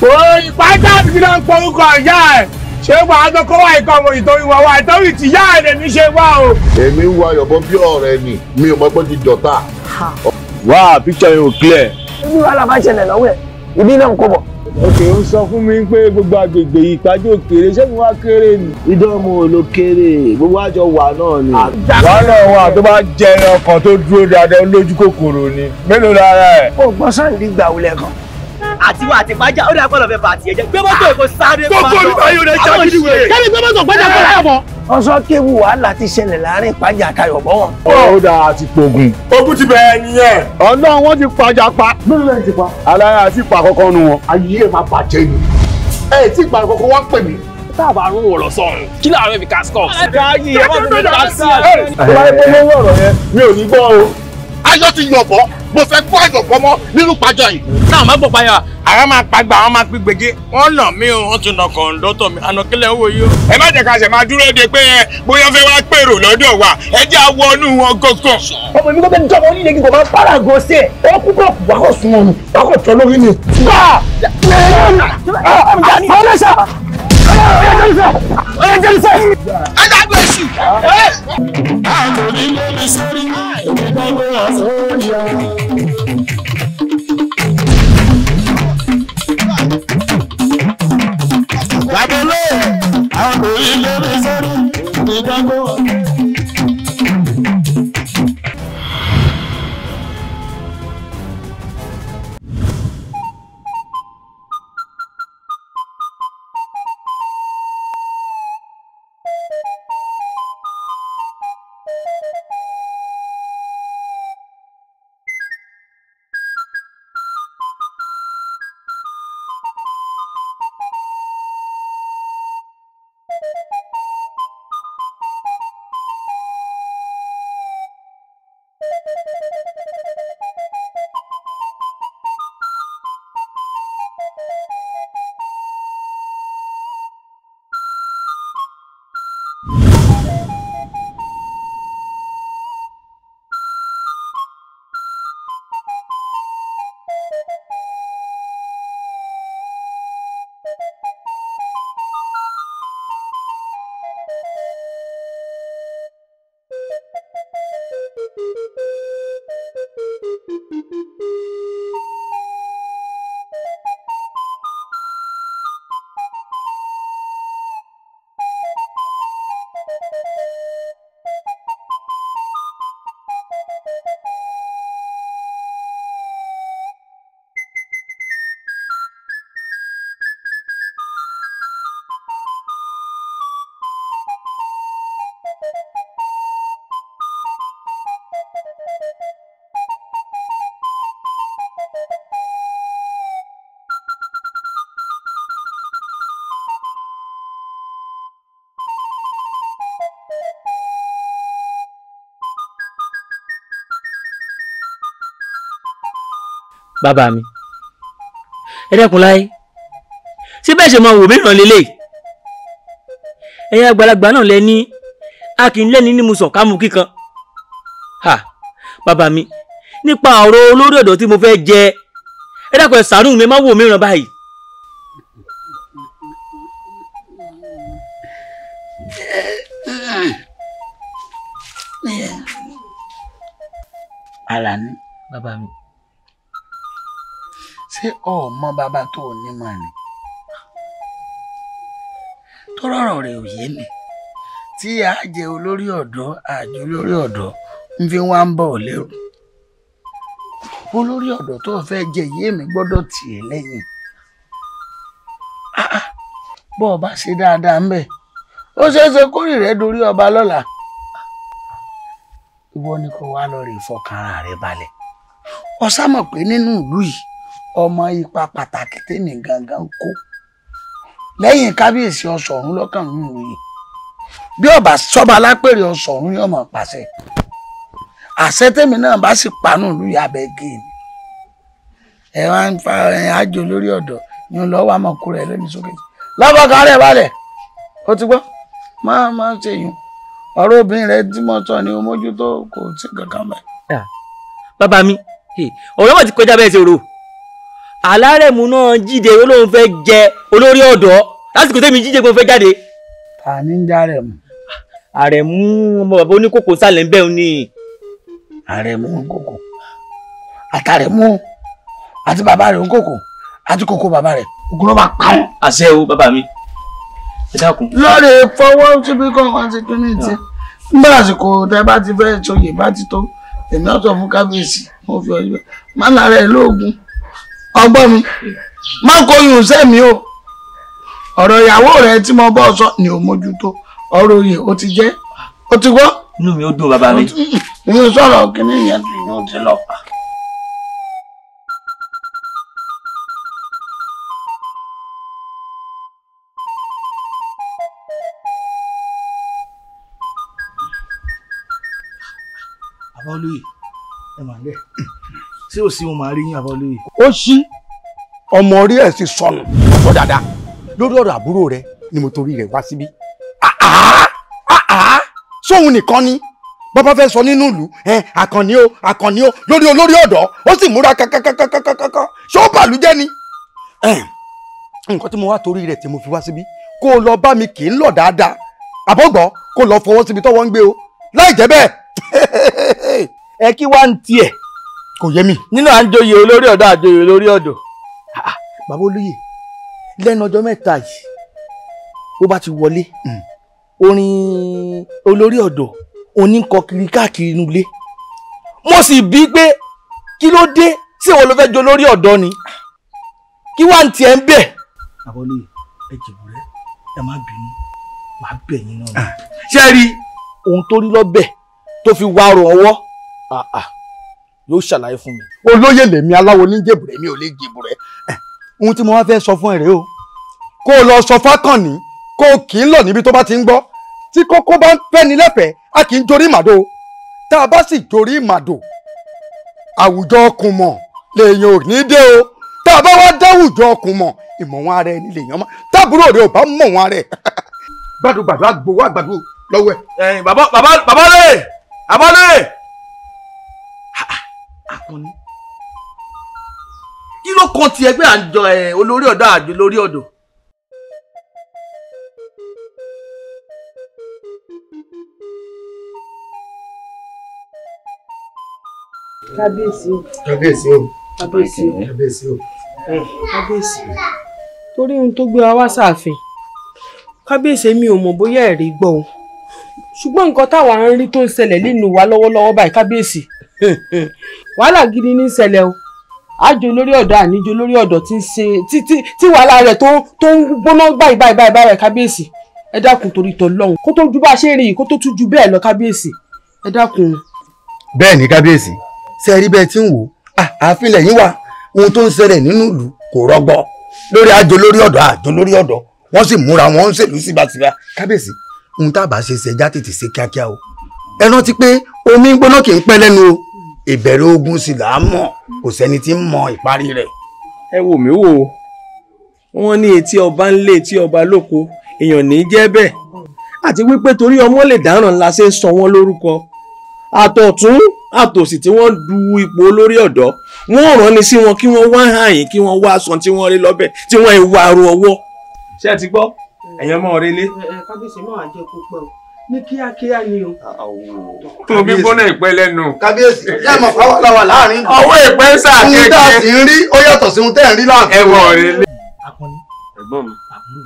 O ìpájà mi náà ń porúkọ ìyá ẹ̀ ṣé wàá tó kó wá ikọ̀ ọmọ ìtorí wọn wá ìtorí tìyá ẹ̀ lèmi ṣe wá o. Èmi ń wo Ayọ̀bọ bí ọ̀rẹ́ ni mi ò mọ̀ pé ti dọ̀tá. Wá picture yẹn ò clear. Ibi wàhálà bá ṣẹlẹ̀ lọ́wọ́ ẹ̀ ibi náà ń kó bọ̀. Òkè ń sọ fún mi pé gbogbo agbègbè ìpájọ kéré ṣé mo wá kéré ni. Ìdánwò ló kéré gbogbo àjọ wà náà ni. Wàhálà wà tó bá jẹ ẹran kan tó dúró dáadáa lójú kòkòrò ni mélòó lára ẹ̀. Ó gbọ́ sáǹdì gbà wulẹ̀ kan. Àtiwọ́ àti pàjá ó dà pọ̀ lọ́fẹ̀ẹ́ bàtì ẹ̀jẹ̀ gbé mọ́tò èkó sáré pa. Gbogbo olùkọ́ yóò lè ṣàkíyèsí wèrè. Kẹ́mi gbé mọ́tò gbẹ́jà kọ́ láyọ̀ bọ̀. Ọsọ kéwu wàhálà ti ṣẹlẹ̀ láàrin ìpájà àtayọ̀bọ̀ wọn. Ó dáa àti pogun. Ogun ti bẹ̀rẹ̀ nìyẹn. Ọlọ́run wọn ti pàjà pa. Mélòó lẹ́yìn ti pa? Alára àti ìpa kọ́kọ́ nu wọn. Ayé ẹ̀ máa bàjẹ́ ni. Ẹ tí ìpa kọ́kọ́ wá pè mí. Tá a bá rún wọ̀rọ̀ sọ̀rùn, kí làwọn fi cascos. Káyì ẹ má fi cascos. Tó bá yẹ kó lówó ọ̀rọ̀ yẹn, mi ò ní gbọ́ o. Ayọ̀ ti yọ̀bọ̀, mo fẹ́ kó àyọ̀bọ̀ mọ́ nínú pàjá yìí. Táwọn máa gbọ̀ payà, àwọn máa pagbà, àwọn máa pín gbèjé. Wọ́n nà mí o, wọ́n tún nà kọ̀ǹdọ́tọ̀ mi, ànàkílẹ̀ owó yìí o. Ẹ má jẹ́ ká ṣe máa dúró de pé bóyá fẹ́ wá pèrò lọ́dọ̀ wa, ẹ jẹ́ àwọnú wọn gangan. Ọmọ mi kò fẹ́ jọmọ onílé kí n kò máa para go sí ẹ̀. Ó kú kọ̀ wá kọ̀ sún wọn nù, wá kọ̀ tọ́ lórí ni. Bàbá mi, ẹ dẹ́kun láyé, ṣé bẹ́ẹ̀ ṣe máa wò mí ràn lélẹ̀? Ẹ̀yin àgbàlagbà náà lẹ ní a kì í lẹ́ni ní musàn ká mú kíkan. Ha, bàbá mi, nípa ọ̀rọ̀ olórí ọ̀dọ́ tí mo fẹ́ jẹ, ẹ dákun ẹ ṣàánú mi, má wò mí ràn báyìí. Àlàní. Bàbá mi. Ṣé o mọ bàbá tó o ní mọ̀ ni? Tó rọ̀rọ̀ rẹ̀ ò yé mi. Tí a jẹ olórí ọ̀dọ́, àjọ olórí ọ̀dọ́ ń fi wá ń bọ̀ lẹ́rù. Olórí ọ̀dọ́ tó o fẹ́ jẹ yé mi gbọ́dọ̀ tì ẹ́ lẹ́yìn. Bọ́ ọ bá ṣe dáadáa ń bẹ̀, ó ṣeé ṣe kórì rẹ̀ dorí ọba lọ́la. Ìwọ ni kò wá lọ rè fọkàn ara rẹ balẹ̀. Ó sá mọ̀ pé nínú ìlú yìí, ọmọ ipa pàtàkì tèmi gangan kó lẹ́yìn kábíyèsí Ọ̀ṣọ̀run lọ́kàn nínú yìí. Bí ọba sọba lápèrè Ọ̀ṣọ̀run yóò máa pàṣẹ. Àṣẹ tèmi náà bá sì panú ìlú yìí abẹ́ gé ni. Ẹ wá ń fa àjò lórí ọ̀dọ̀ ni ó lọ́ wà mọ̀ kó rẹ̀ lẹ́nu sókè. Lọ́bọ̀kan rẹ̀ balẹ̀, ó ti gbọ́, máa ṣe yùn. Ọ̀rọ̀ obìnrin rẹ̀ tí mo sọ ni o mójútó kò sí kankan bẹ́ẹ̀. Bàbá mi, ọ̀rọ̀ wọn ti kọjá bẹ́ẹ̀ ṣe rò. Alárẹ̀mú náà jíde olóhùn fẹ́ jẹ olórí ọ̀dọ́ lásìkò tẹ́mi jíde pé ó fẹ́ jáde. Ta ni ń járẹ̀mú? Àrẹ̀mú ọmọ bàbá oníkókó sálẹ̀ ń bẹ̀ ni. Àrẹ̀mú oníkókó àtàrẹ̀mú àti bàbá rẹ̀ oníkókó àti kókó bàbá rẹ̀ ogun ló máa pa wọ́n. Àṣẹ o bàbá mi, ẹ dákun. Lórí fọwọ́ síbi kankan ti kí ní ti nígbà àsìkò tẹ bá ti fẹ́ sọyè bá ti tó èmi ọ̀sọ̀ fún kábíyèsí mo fi ọjọ́ má lára ẹ̀ lóògùn ọgbọ́n mi má kóyún sẹ́mi o ọ̀rọ̀ ìyàwó rẹ tí mo bọ́ sọ ni ò mójútó ọ̀rọ̀ oyè ó ti jẹ́ ó ti gbọ́. Inú mi ó dùn bàbá mi. Ìyẹn sọ̀rọ̀ kìíní yẹn ti lọ. Bàbá olóyè ẹ mà lẹ ṣé ò sí mo máa rí yín bàbá olóyè. Ó ṣí ọmọ orí ẹ̀ sì sọnù ọ̀pọ̀ dáadáa lórí ọ̀rọ̀ àbúrò rẹ ni mo torí rẹ̀ wá síbí. Sóhun nìkan ni bàbá fẹ́ sọ nínú ìlú àkànní o àkànní o lórí olórí ọ̀dọ́ ó sì múra kankankankankankan ṣé ó bàlújẹ́ ni. Nǹkan tí mo wá torí rẹ̀ tí mo fi wá síbí kó o lọ bá mi kì í lọ dáadáa àbọ̀gbọ́ kó o lọ fọwọ́ síbi tọ́wọ́ ń gbé o láì jẹ́ bẹ́ẹ̀. Ẹ kí wá ń tiẹ̀. Kò yé mi. Nínú àjòyè olórí ọ̀dọ́ àjòyè olórí ọ̀dọ́. Bàbá olóyè lẹ́nu ọjọ́ mẹ́ta yìí bó bá ti wọlé orin olórí ọ̀dọ́ oníkọ kiri káàkiri inú ilé. Mo sì bí pé kí ló dé sí ìwọ ló fẹ́ jọ olórí ọ̀dọ́ ni kí wá ń tiẹ̀ ń bẹ̀. Bàbá olóyè ẹ jẹ̀bù rẹ ẹ má bínú má bẹ̀ yín náà. Ṣé rí ohun tó rí lọ́bẹ̀ tó fi wá rọ̀ ọwọ́ yóò ṣàlàyé fún mi. Olóyè lèmi aláwo ní jèbùrẹ́ mi ò lè jèbùrẹ́ ohun tí mo wá fẹ́ sọ fún ẹ rèé o kó o lọ sọ fákànní kó o kì í lọ níbi tó bá ti ń gbọ́ tí kókó bá ń fẹ́ ni lẹ́fẹ̀ẹ́ a kì í jorí màdó tá a bá sì jorí màdó àwùjọ ọkùn mọ̀ lèèyàn ò ní dé o tá a bá wá dáwùjọ ọkùn mọ̀ ìmọ̀ wọn ara ẹni lèèyàn mọ̀ táàbúrò rẹ ò bá mọ̀ wọn ara ẹ̀ gbàdúgbàdú àgbòwò àgbàdo lọ́wọ́ ẹ̀. Bàbá bàbá bàbá lè bàbá lè. Akànní kí ló kan ti ẹgbẹ́ àjọ olórí ọ̀dọ́ àjọ lórí ọ̀dọ́. Kábíyèsí o. Kábíyèsí o. Kábíyèsí o. Kábíyèsí o. Kábíyèsí. Torí ohun tó gbé wa wá sáàfin kábíyèsí mi ò mọ̀ bóyá ẹ̀rí gbọ́ o ṣùgbọ́n nǹkan táwa ń rí tó ń ṣẹlẹ̀ nínú wa lọ́wọ́lọ́wọ́ báyìí kábíyèsí wàhálà gidi ní ń ṣẹlẹ̀ o àjò lórí ọ̀dọ́ àníjò lórí ọ̀dọ́ tí ń ṣe tí wàhálà rẹ̀ tó ń gbóná báyìí báyìí báyìí báyìí kábíyèsí ẹ dákun torí tọlọ́hun kó tó ju bá a ṣe ń rí yìí kó tó tún ju bẹ́ẹ̀ lọ kábíyèsí ẹ dákun. Bẹ́ẹ̀ ni kábíyèsí ṣe rí bẹ́ẹ̀ tí ń wò ààfin lẹ́yìn wa ohun tó ń ṣẹlẹ̀ nínú ìlú kò rọgbọ lórí àjò lórí ọ̀dọ́ àjò lórí ọ̀dọ́ wọ́n sì múra wọn ń ṣèlú síbàsíbà kábíyèsí ohun tá a bá ṣe ṣẹjá tètè ṣe kíákíá o ẹ rántí pé omi gbóná kì í pẹ́ lẹ́nu o ìbẹ̀rẹ̀ ogun sì là á mọ̀ kò sẹ́ni tí ń mọ ìparí rẹ̀. Ẹ wò mí wò ó wọ́n ní etí ọba ń lé etí ọba lóko èèyàn ní í jẹ́ bẹ́ẹ̀ àti wípé torí ọmọ lè dáràn la ṣe ń sọ wọ́n lórúkọ àtọ̀tún àtòsì tí wọ́n du ipò olórí ọ̀dọ́ wọ́n rán ni sí wọn kí wọ́n wá hàyìn kí wọ́n wá aṣọ tí wọ́n rí lọ́bẹ̀ tí wọ́n ń wá ru ọwọ́. Ṣé ẹ ti gbọ́ ẹ̀yin ọmọ rẹ lé. Kábíyèsí náà jẹ́ kó pẹ́ o ní kíákíá ni o. Omi gbóná ìpẹ́ lẹ́nu. Kábíyèsí ṣé ẹ mọ̀ fáwọn làwà láàrin. Ọwọ́ ìpẹ́ ń sà kẹ́kẹ́. Ohun tá a sì ń rí ó yàtọ̀ sí ohun tẹ́ ẹ̀ ń rí láàrin. Ẹ wọ rẹ lé. Akànní ẹ̀gbọ́n mi. Àbúrò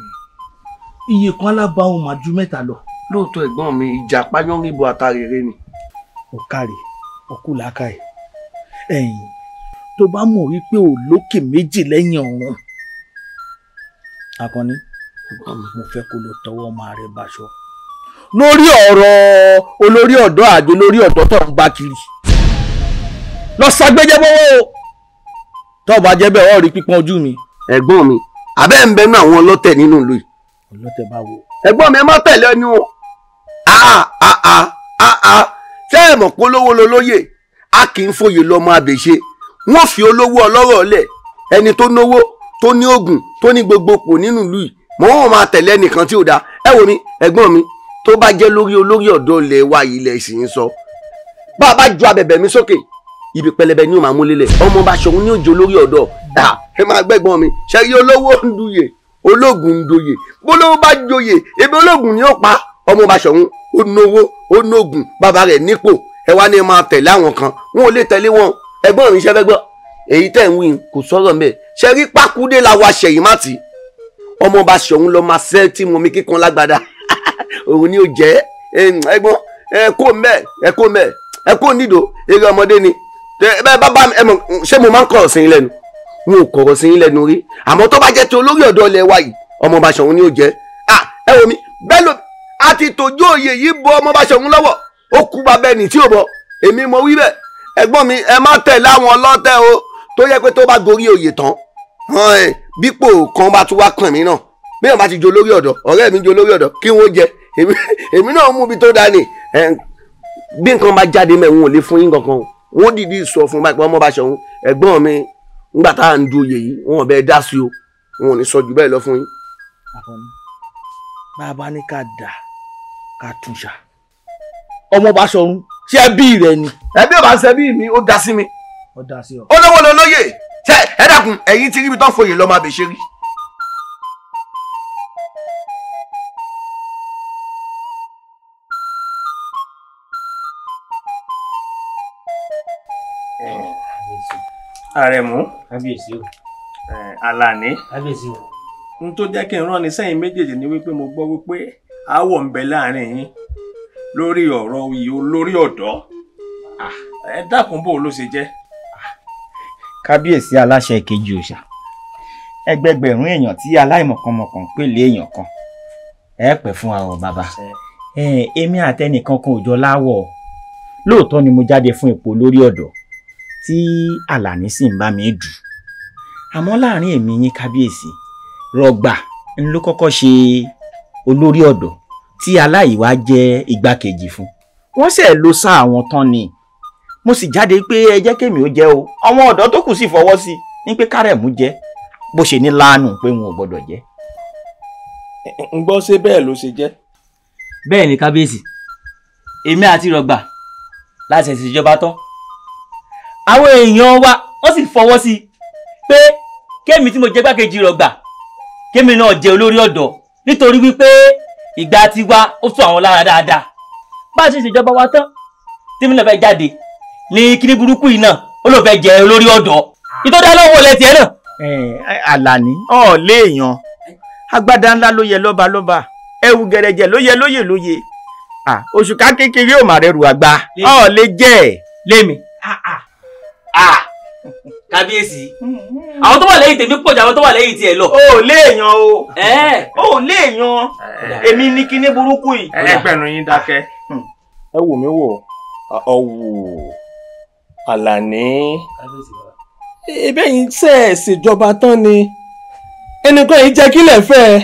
mi iye kan alábàáhùn máa ju mẹ́ta lọ. Lóòótọ́ ẹ̀gbọ́n mi ìjà payán níbo atarere ni. Ọ̀kàrẹ̀ ọkù làákàyè ẹ̀yìn tó bá mọ̀ wípé ò lókè méjì lẹ́yìn ọ̀run. Akànní mo fẹ́ kó lọ tọwọ́ ọmọ rẹ báṣọ lórí ọ̀rọ̀ olórí ọ̀dọ́ àjò lórí ọ̀dọ́ tó ń bá kiri lọ ṣàgbéjẹ́ bọ́wọ́ o tó bá jẹ́ bẹ́ẹ̀ ọ̀ rí pípọ́n ojú mi. Ẹ̀gbọ́n mi abẹ́ ń bẹnu àwọn ọlọ́tẹ̀ nínú ìlú yìí. Ọlọ́tẹ̀ bá wo. Ẹ̀gbọ́n mi ẹ má tẹ̀lé ẹni o. Ṣé ẹ mọ̀ pé olówó lolóyè a kì í foyè lọ́mọ àbèṣe wọ́n fi olówó ọlọ́rọ̀ lẹ̀ ẹni tó náwó tó ní oògùn tó ní gbogbo pò nínú ìlú yìí mọ̀ wọ́n máa tẹ̀lé ẹnìkan tí ò dáa. Ẹ wò mí ẹ̀gbọ́n mi tó bá jẹ́ lórí olórí ọ̀dọ́ ilẹ̀ wa yìí lẹ̀ sì ń sọ bá a bá ju abẹ̀bẹ̀ mi sókè ibi pẹlẹbẹ ni ó máa mú lélẹ̀ ọmọ bá ṣòun ní òjò lórí ọ̀dọ́ Ẹ máa gbẹ́gbọ́n mi ṣe rí olówó ń duyè ológun ń doyè bólówó bá joyè ebi ológun ni ó pa ọmọ Baṣọ̀run ó náwó ó nógun bàbá rẹ̀ nípò ẹ wá ní máa tẹ̀lé àwọn kan wọn ò lè tẹ̀lé wọn ẹ̀gbọ́n mi ṣe fẹ́ gbọ́ èyí tẹ̀ ń wí kò sọ̀rọ̀ mbẹ́ ṣe rí pákúdé la wa ṣẹ̀yìn má tì ọmọ Baṣọ̀run lọ máa ṣẹ́ tí mo mi kíkan lágbádá òun ni ó jẹ́ ẹ̀gbọ́n ẹ kó mbẹ́ ẹ kó mbẹ́ ẹ kó nídò eré ọmọdé ni bẹ́ẹ̀ bá bá ẹ mọ̀ ṣé mo máa ń kọ̀rọ̀ sí yín lẹ́nu n ò kọ̀rọ̀ sí yín lẹ́nu rí àmọ́ tó bá jẹ́ ti olórí ọ̀dọ́ ilẹ̀ wa yìí ọmọ Baṣọ̀run ni ó jẹ́ ẹ wò mí bẹ́ẹ̀ ló a ti tòjú òye yìí bọ ọmọ Baṣọ̀run lọ́wọ́ ó kú bàbá ẹni tí ò bọ èmi mo wí bẹ́ẹ̀ ẹ̀gbọ́n mi ẹ má tẹ̀lé àwọn ọlọ́tẹ̀ o tó yẹ pé tó bá gorí oyè tán bípò kan bá tún wá kàn mí náà bí wọn bá ti jo lórí ọ̀dọ́ ọ̀rẹ́ mi jo lórí ọ̀dọ́ kí wọ́n jẹ èmi náà mú ibi tó dá ni bí nǹkan bá jáde mẹ́ wọn ò lè fún yín kankan wọn dìídì sọ fún báyìí pé ọmọ Baṣọ̀run ẹ̀gbọ́n mi ńgbà tá à ń du oyè yìí wọn ò bẹ́ẹ̀ dá sí o wọn ò ní sọ jù bẹ́ẹ̀ lọ fún yín. Bàbá ní ká dà ká tún ṣá ọmọ Baṣọ̀run ṣé ẹbí rẹ ni. Ẹbí ò bá ń ṣe bí mi ó dá sí mi. Ó dá sí ọ. Ó lówó lọ lóye ṣe ẹ dákun ẹ̀yin tí ríbi tó foyè lọ máa bè ṣe rí. Àrẹ̀mú kábíyèsí o. Àlàní kábíyèsí o. N tó jẹ́ kí n rán ni sẹ́yìn méjèèjì ni wípé mo gbọ́ wípé aáwọ̀ ń bẹ láàrin yín lórí ọ̀rọ̀ oyè olórí ọ̀dọ́ ẹ dákun bò ló ṣe jẹ́. Kábíyèsí aláṣẹ ìkejì òòṣà ẹgbẹgbẹ̀rún èèyàn tí aláìmọ̀kànmọ̀kàn pè lé èèyàn kan ẹ pẹ́ fún wa o bàbá. Èmi àtẹnìkan kan ò jọ láwọ̀ lóòótọ́ ni mo jáde fún ipò olórí ọ̀dọ́ tí Àlàní sì ń bá mi dù àmọ́ láàrin èmi yín kábíyèsí Rọ̀gbà ń ló kọ́kọ́ ṣe olórí ọ̀dọ́ tí aláìwá jẹ́ igbákejì fún wọ́n ṣe ló sá àwọn tán ni mo sì jáde pé ẹ jẹ́ kémi ó jẹ́ o àwọn ọ̀dọ́ tó kù sì fọwọ́ sí ní pé kárẹ̀mú jẹ́ bó ṣe ní láàánú pé wọn ò gbọ́dọ̀ jẹ́. Ń gbọ́ ṣé bẹ́ẹ̀ ló ṣe jẹ́. Bẹ́ẹ̀ ni kábíyèsí èmi àti Rọ̀gbà láti ẹ̀sìn ìjọba tán àwọn èèyàn wa wọ́n sì fọwọ́ sí pé kémi tí mo jẹ́ gbákejì Rọ̀gbà kémi náà jẹ́ olórí ọ̀dọ́ nítorí wípé ìgbà tiwa ó tún àwọn lára dáadáa bá a ṣe ṣèjọba wa tán tí mi náà fẹ́ jáde ní kíní burúkú yìí náà ó lóun fẹ́ jẹ́ olórí ọ̀dọ́ ìtọ́jú aláwọ̀ wọlé tiẹ̀ náà. Àlàní ọ̀ léèyàn agbádá ńlá ló yẹ lọ́ba lọ́ba ẹ̀wù gẹ̀rẹ̀jẹ̀ ló yẹ lóyè lóyè òṣùká kékeré ò mà rẹrù àgbà ọ̀ lè jẹ́ ẹ̀. Lémi kábíyèsí àwọn tó wà lẹ́yìn tèmi pọ̀ jù àwọn tó wà lẹ́yìn tiẹ̀ lọ. O ò léèyàn o o ò léèyàn èmi ní kíní burúkú yìí. Ẹgbẹ̀rún yín dákẹ́. Ẹ wò mí wò ọ̀wù Àlàní ebe yìí ṣe é ṣèjọba tán ni ẹnìkan yìí jẹ́ kílẹ̀ fẹ́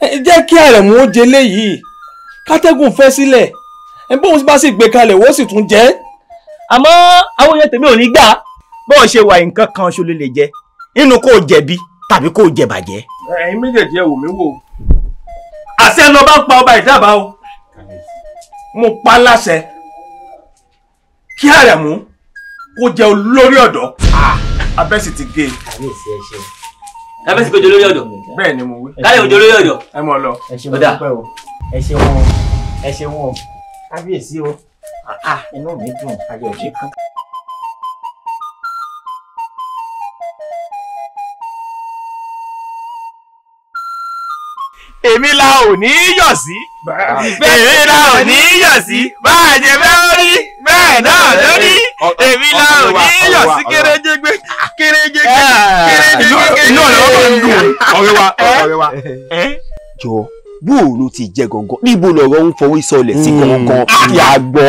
ẹ jẹ́ kí Àrẹ̀mú ó jẹ léyìí kátẹ́gùn fẹ́ sílẹ̀ ẹ bóun bá sì gbé kalẹ̀ wọ́n sì tún jẹ́. Àmọ́ àwọn èèyàn tèmi ò ní gbà. Bó ṣe wà nǹkan kan ṣo ló lè jẹ nínú kó o jẹ̀bi tàbí kó o jẹ̀bàjẹ́. Ẹ̀yin méjèèjì ẹ wò mí wò àṣẹ lọ bá ń pa ọba ìdábàá o mo pa láṣẹ kí Àrẹ̀mú kó jẹ olórí ọ̀dọ́ abẹ́ sì ti gé e. Abẹ́ sì péjọ olórí ọ̀dọ́. Bẹ́ẹ̀ ni mo wí. Káyọ̀ òjò olórí ọ̀dọ́. Ẹ mọ̀ lọ. Ẹ ṣeun dúpẹ́ o ẹ ṣeun o ẹ ṣeun o kábíyèsí o inú mi dùn ayọ̀ mi kún. Èmi la ò ní yọ̀ sí. Èmi la ò ní yọ̀ sí. Bá a jẹ bẹ́ẹ̀ rí bẹ́ẹ̀ náà lórí. Èmi la ò ní yọ̀ sí kéréjégbé kéréjégbé kéréjégbé. Inú ọ̀rẹ́ wa máa ń dùn ọ̀rẹ́ wa ọ̀rẹ́ wa. Jọ bó o ló ti jẹ gangan níbo lọ̀rọ̀ ń fọwọ́ sọlẹ̀ sí gangan kí a gbọ́.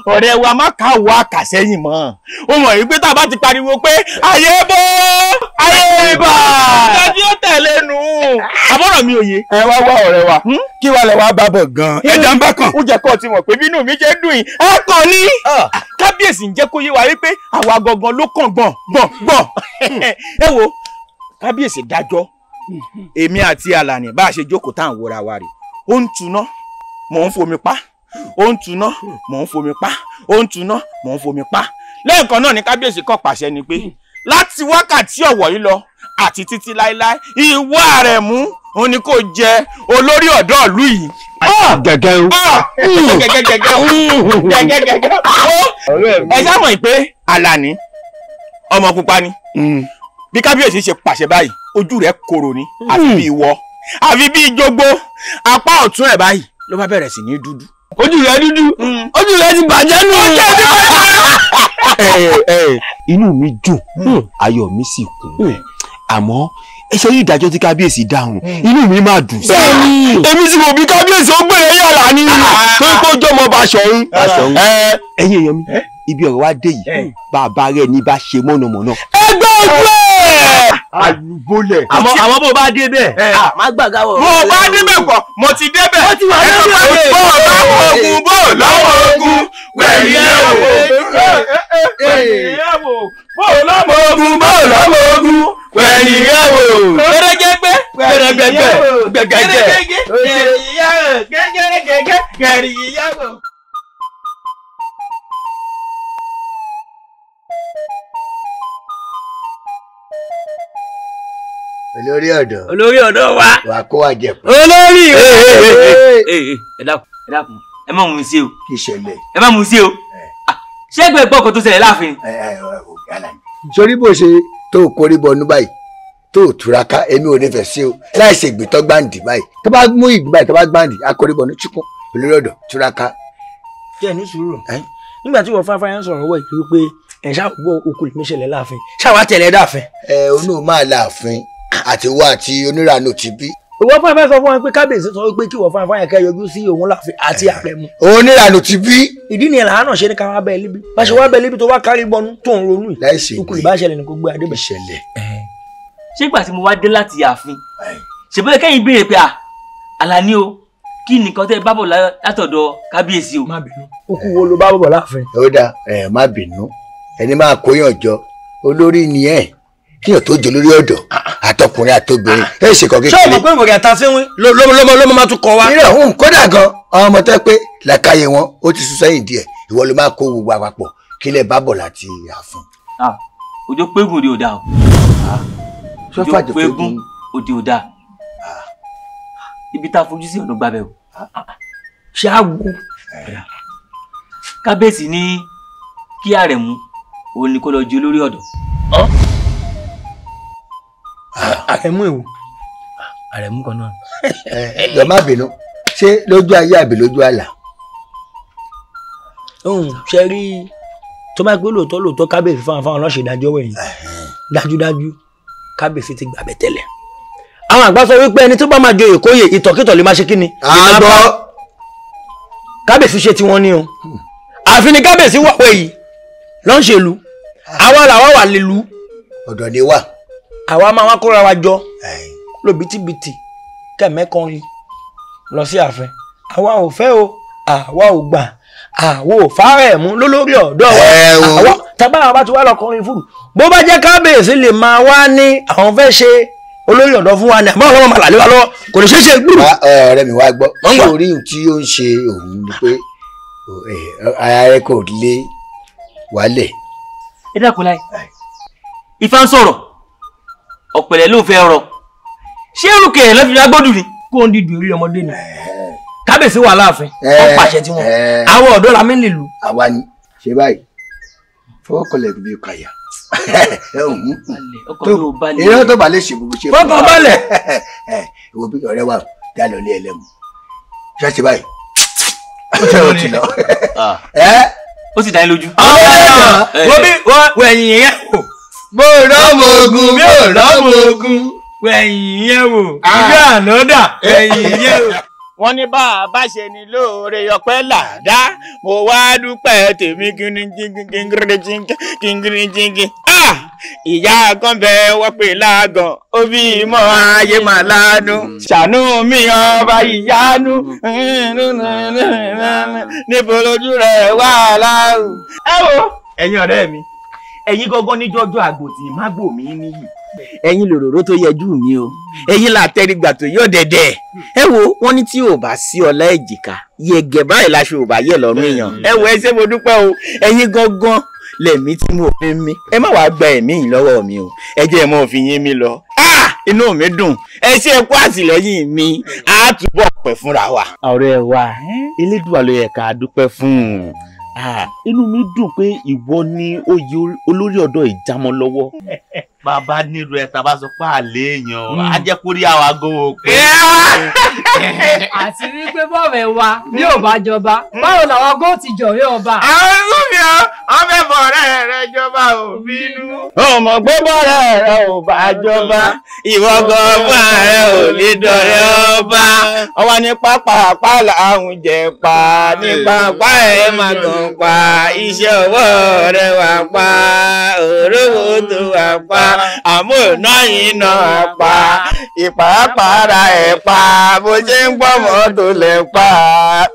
Ọ̀rẹ́ wa má ká wọ àkàsẹ́yìn mọ́ ó mọ̀ wípé tá a bá ti pariwo pé ayé bó ayé bà ìdájí ó tẹ̀lé nù àbọ̀rọ̀ mi ò yé. Ẹ wá wá ọ̀rẹ́ wa kí wàá lẹ wá bá bọ̀ gan-an ẹja ń bá kàn. Ó jẹ́ kó ti mọ̀ pé bínú mi jẹ́ dùn yìí ẹ kàn ní. Kábíyèsí ń jẹ́ kó yé wa wípé àwa gangan ló kàn gbọ̀n gbọ̀n gbọ̀n. Ẹ wo kábíyèsí dájọ́ èmi àti Àlàní bá a ṣe jókòó tá à ń wòra wa rè ó ń tuná mò ń fomi pa ó ń tuná mò ń fomi pa ó ń tuná mò ń fomi pa lẹ́ẹ̀kan náà ni kábíyèsí kàn pàṣẹ ni pé Láti wákàtí ọ̀wọ̀ yìí lọ àti títí láéláé, ìwọ Àrẹ̀mú òun ni kò jẹ olórí ọ̀dọ́ ìlú yìí. Gẹ́gẹ́ o. Gẹ́gẹ́ gẹ́gẹ́ gẹ́gẹ́. Ẹ ṣá mọ̀ pé Àlàní ọmọ pupa ni. Bí kábíyèsí ṣe pàṣẹ báyìí, ojú rẹ̀ korò ni, àfi bí ìwọ, àfi bí jogbo, apá ọ̀tún ẹ̀ báyìí ló bá bẹ̀rẹ̀ sí ní dúdú. Ojú rẹ̀ dúdú, ojú rẹ̀ ti bàjẹ́ nù. Inú mi dùn, ayọ̀ mi sì kún, àmọ́ ẹ ṣe rí ìdájọ́ tí kábíyèsí dáhùn, inú mi máa dùn sí i. Èmi sì mọ̀ bí kábíyèsí ó gbèrè yàrá ní tó ń kójọ́ mọ́ Baṣọ̀run. Ẹ̀yin èèyàn mi, ibi ọ̀rọ̀ wa dé yìí, bàbá rẹ̀ ní bá ṣe mọ̀nàmọ́ná. Ẹgbẹ́ ojú ẹ̀. Àlùbọ́lẹ̀. Àmọ́ bó bá dé bẹ́ẹ̀, má gbàgbá wọ̀. Mo bá débẹ̀ kọ̀, mo ti débẹ̀. Ó ti wà lórí ọ̀rẹ́. Bó lọ́wọ́ ogun, bó lọ́wọ́ ogun, wẹ̀yìn ẹ̀ wò. Bó lọ́wọ́ ogun, bó lọ́wọ́ ogun, wẹ̀yìn ẹ̀ wò. Gẹ́gẹ́gbẹ́, gẹ́gẹ́gbẹ́, gẹ́gẹ́gbẹ́, gẹ́gẹ́gẹ́, gẹ́gẹ́gẹ́. Olórí ọ̀dọ́. Olórí ọ̀dọ́ wa. Wà kó wa jẹ pé. Olórí. Ẹ dákun, ẹ dákun, ẹ má mú mi sí o. Kí ṣẹlẹ̀? Ẹ má mú mi sí o. Ṣé ẹgbẹ́ gbọ́ kan tó ṣẹlẹ̀ láàfin? Sórí bó ṣe tó kórí bọnú báyìí tó túraká, èmi ò nífẹ̀ẹ́ sí o. Láì ṣe ìgbìtọ́ gbàǹdì báyìí. Tó bá mú ìgbì báyìí tó bá gbàǹdì, á kórí bọnú chíkún. Olórí ọ̀dọ́ túraká. Kí ẹ ní sùúrù. Nígbà tí wọ́n fáfáyà ń sọ̀rọ̀ wọ̀ yìí wípé ẹ̀ ṣáà gbọ́ òkú lèmi ṣẹlẹ̀ láàfin. Ṣáà wá tẹ̀lé dáàfin. Ẹ onú máa láàfin àti wá àti oníranú ti bí. Ìwọ fáfáyà sọ fún wa pé kábíyèsí sọ pé kí ìwọ fáfáyà kẹ́ yọjú sí òun láàfin àti Àrẹ̀mú. Oníranú ti bí. Ìdí nìyẹn làá náà ṣe ní ká wá bẹ́ẹ̀ líbi. Bá ṣe wá bẹ́ẹ̀ líbi tó wá kárí bọnú tó ń ronú yìí. Ikú ìbáṣẹlẹ̀ ni kò gbé adébẹ̀. Ṣẹlẹ̀. Ṣé ìgbà tí mo wá dé láti ààfin, ṣèbóyè kẹ́yìn béèrè pé Àlàní o, kí nìkan tẹ́ bá bọ̀ látọ̀dọ̀ kábíyèsí o. Má bínú. Okú wo ló bá bọ̀ láàfin? Ó dáa, ẹ má bínú. Ẹni máa kóyàn jọ, olórí ni ẹ. Kíyàn tó jẹ lórí ọ̀dọ́ àtọkùnrin àtobìnrin ẹ ṣe kọ kékeré. Ṣé o mọ̀ pé ìwòrán àtàsínwín ló máa tún kọ wa. Irọ́ òun kódà gan àwọn ọmọ tẹ́ pé làkàyè wọn ó ti sún sẹ́yìn díẹ̀, ìwọ ló máa kó gbogbo àpapọ̀ kí lè bá bọ̀ láti ààfin. Òjò pégun òde ò dáa o. Òjò pégun òde ò dáa. Ibi tá a fojú sí ọ̀nà gbàbẹ̀ o. Ṣé a wo? Kábíyèsí ní kí Àrẹ̀mú òun ni kó lọ jẹ olórí ọ̀dọ́. Àrẹ̀mú èwo? Àrẹ̀mú kan náà. Lọ má bínú, ṣé lójú ayé àbí lójú àlà? Ṣe rí tó bá gbé lóòótọ́ lóòótọ́ kábíyèsí fáwọn fáwọn ọlọ́ṣẹ̀ ìdájọ́ wẹ̀yìn dájúdájú kábíyèsí ti gbàbẹ̀ tẹ́lẹ̀. Àwọn àgbà sọ wípé ẹni tó bá máa joyè kóyè ìtọ̀kítọ̀ lè máa ṣe kíni. Àgbọ̀. Kábíyèsí ṣe tiwọn ní o. Àfi ni kábíyèsí wà wẹ̀ yìí ló ń ṣèlú. Àwa làwa wà lélu. Ọ̀dọ̀ ni wà. Àwa máa wá kóra wa jọ lóbìtìbìtì kẹ̀mẹ́kànrin lọ sí ààfin. Àwa ò fẹ́ o, àwa ò gbà, àwa ò fárẹ̀ mú lólórí ọ̀dọ́ wa. Àwa tàbá àwọn bá ti wá lọ kọrin fún mi. Bó bá jẹ́ kábíyèsí lè máa wá ní àwọn fẹ́ ṣe olórí ọ̀dọ́ fún wa ní àmọ́ ọlọ́mọ màlàlẹ́ wa lọ́wọ́ kò lè ṣeé ṣe gbúrú. Ọ̀rẹ́ mi wá gbọ́, sórí tí ó ń ṣe òun ni pé ara rẹ kò lè wálẹ̀. Ẹ dákun láì, Ifá ń sọ̀rọ̀, ọ̀pẹ̀lẹ̀ ló fẹ́ rọ, ṣé erùkẹ̀ ẹ̀ lọ́fi agbọ́dù ni. Kó ń dìdú orí ọmọdé ni kábíyèsí wà láàfin, wọ́n pàṣẹ tiwọn, àwọn ọ̀dọ́ la mí nílùú. Àwa ni ṣe báyìí fọwọ́kọlẹ̀ bíi kàyà. Ìrọ́ tó bá lè ṣe gbogbo ṣe fọkàn balẹ̀. Ìwọ bí ọ̀rẹ́ wa dá lọ lé ẹlẹ́mu ṣe ṣe báyìí ó ti lọ. Ó sì dá yín lójú. Wọ́n bí wẹ̀yìn yẹn wò. Bó rọ́mọ ogun, bí ò rọ́mọ ogun. Wẹ̀yìn yẹn wò. Ìgbà ànádà wẹ̀yìn yẹn wò. Wọ́n ní bá a bá ṣe ni lóore ọpẹ́ làdá, mo wá dúpẹ́ tèmi gírígírígírígírígírígírí. Ìyá kan bẹ wọ́n pè lágàn, ó bí ìmọ̀ ayé màá ládùn. Ṣàánú mi ọba ìyanu, níbo lójú rẹ̀ wà láàrú. Ẹ wo ẹ̀yin ọ̀rẹ́ mi, ẹ̀yin gangan ní jọjọ àgbò tí má gbò mí níyì. Ẹ̀yin lòròró tó yẹjú mi o, ẹ̀yin là tẹrígbà tó yọ dẹ̀dẹ̀. Ẹ wo wọ́n ní tí ò bá sí ọlá èjìká yẹgẹ báyìí láṣọ ò bá yẹ lọ́rùn èèyàn. Ẹ wo ẹ ṣé mo dúpẹ́ o, ẹ̀yin gangan lẹ̀mí tí mo fi ń mí ẹ má wàá gba ẹ̀mí yìí lọ́wọ́ mi o ẹ jẹ́ mọ́ fi yín mi lọ. Inú mi dùn ẹ ṣe é kú àtìlẹ́yìn mi á túbọ̀ pẹ́ fúnra wa. Ọ̀rẹ́ wa Elédùà ló yẹ ká dúpẹ́ fún un. Inú mi dùn pé ìwọ ni oyè olórí ọ̀dọ́ ìjámọ́ lọ́wọ́. Bàbá nílùú ẹ̀ tàbá sọ pé àlè èèyàn á jẹ́ kó rí àwa gan-an pé. Àti wípé bọ́ọ̀rẹ̀ wa bí ò bá jọba báwo làwọn góò ti jọ̀rẹ́ ọba. Àwọn gómìnà wọn fẹ́ bọ̀rẹ́ rẹ jọba ò bínú. Ọmọ gbé bọ̀rẹ́ rẹ ò bá jọba ìwọ gan fún ààrẹ ò lè dọ̀rẹ́ ọba. Ọwọ́ ní pápá àpàlà àrùn jẹ pa ní pápá ẹ̀ máa gàn pa iṣẹ́ ọwọ́ rẹ wà pa òróró tó wà pa àmọ́ iná iná pa ìpàápàá ẹ̀ pa bó ṣe ń gbọ́ mọ́tò lẹ̀ pa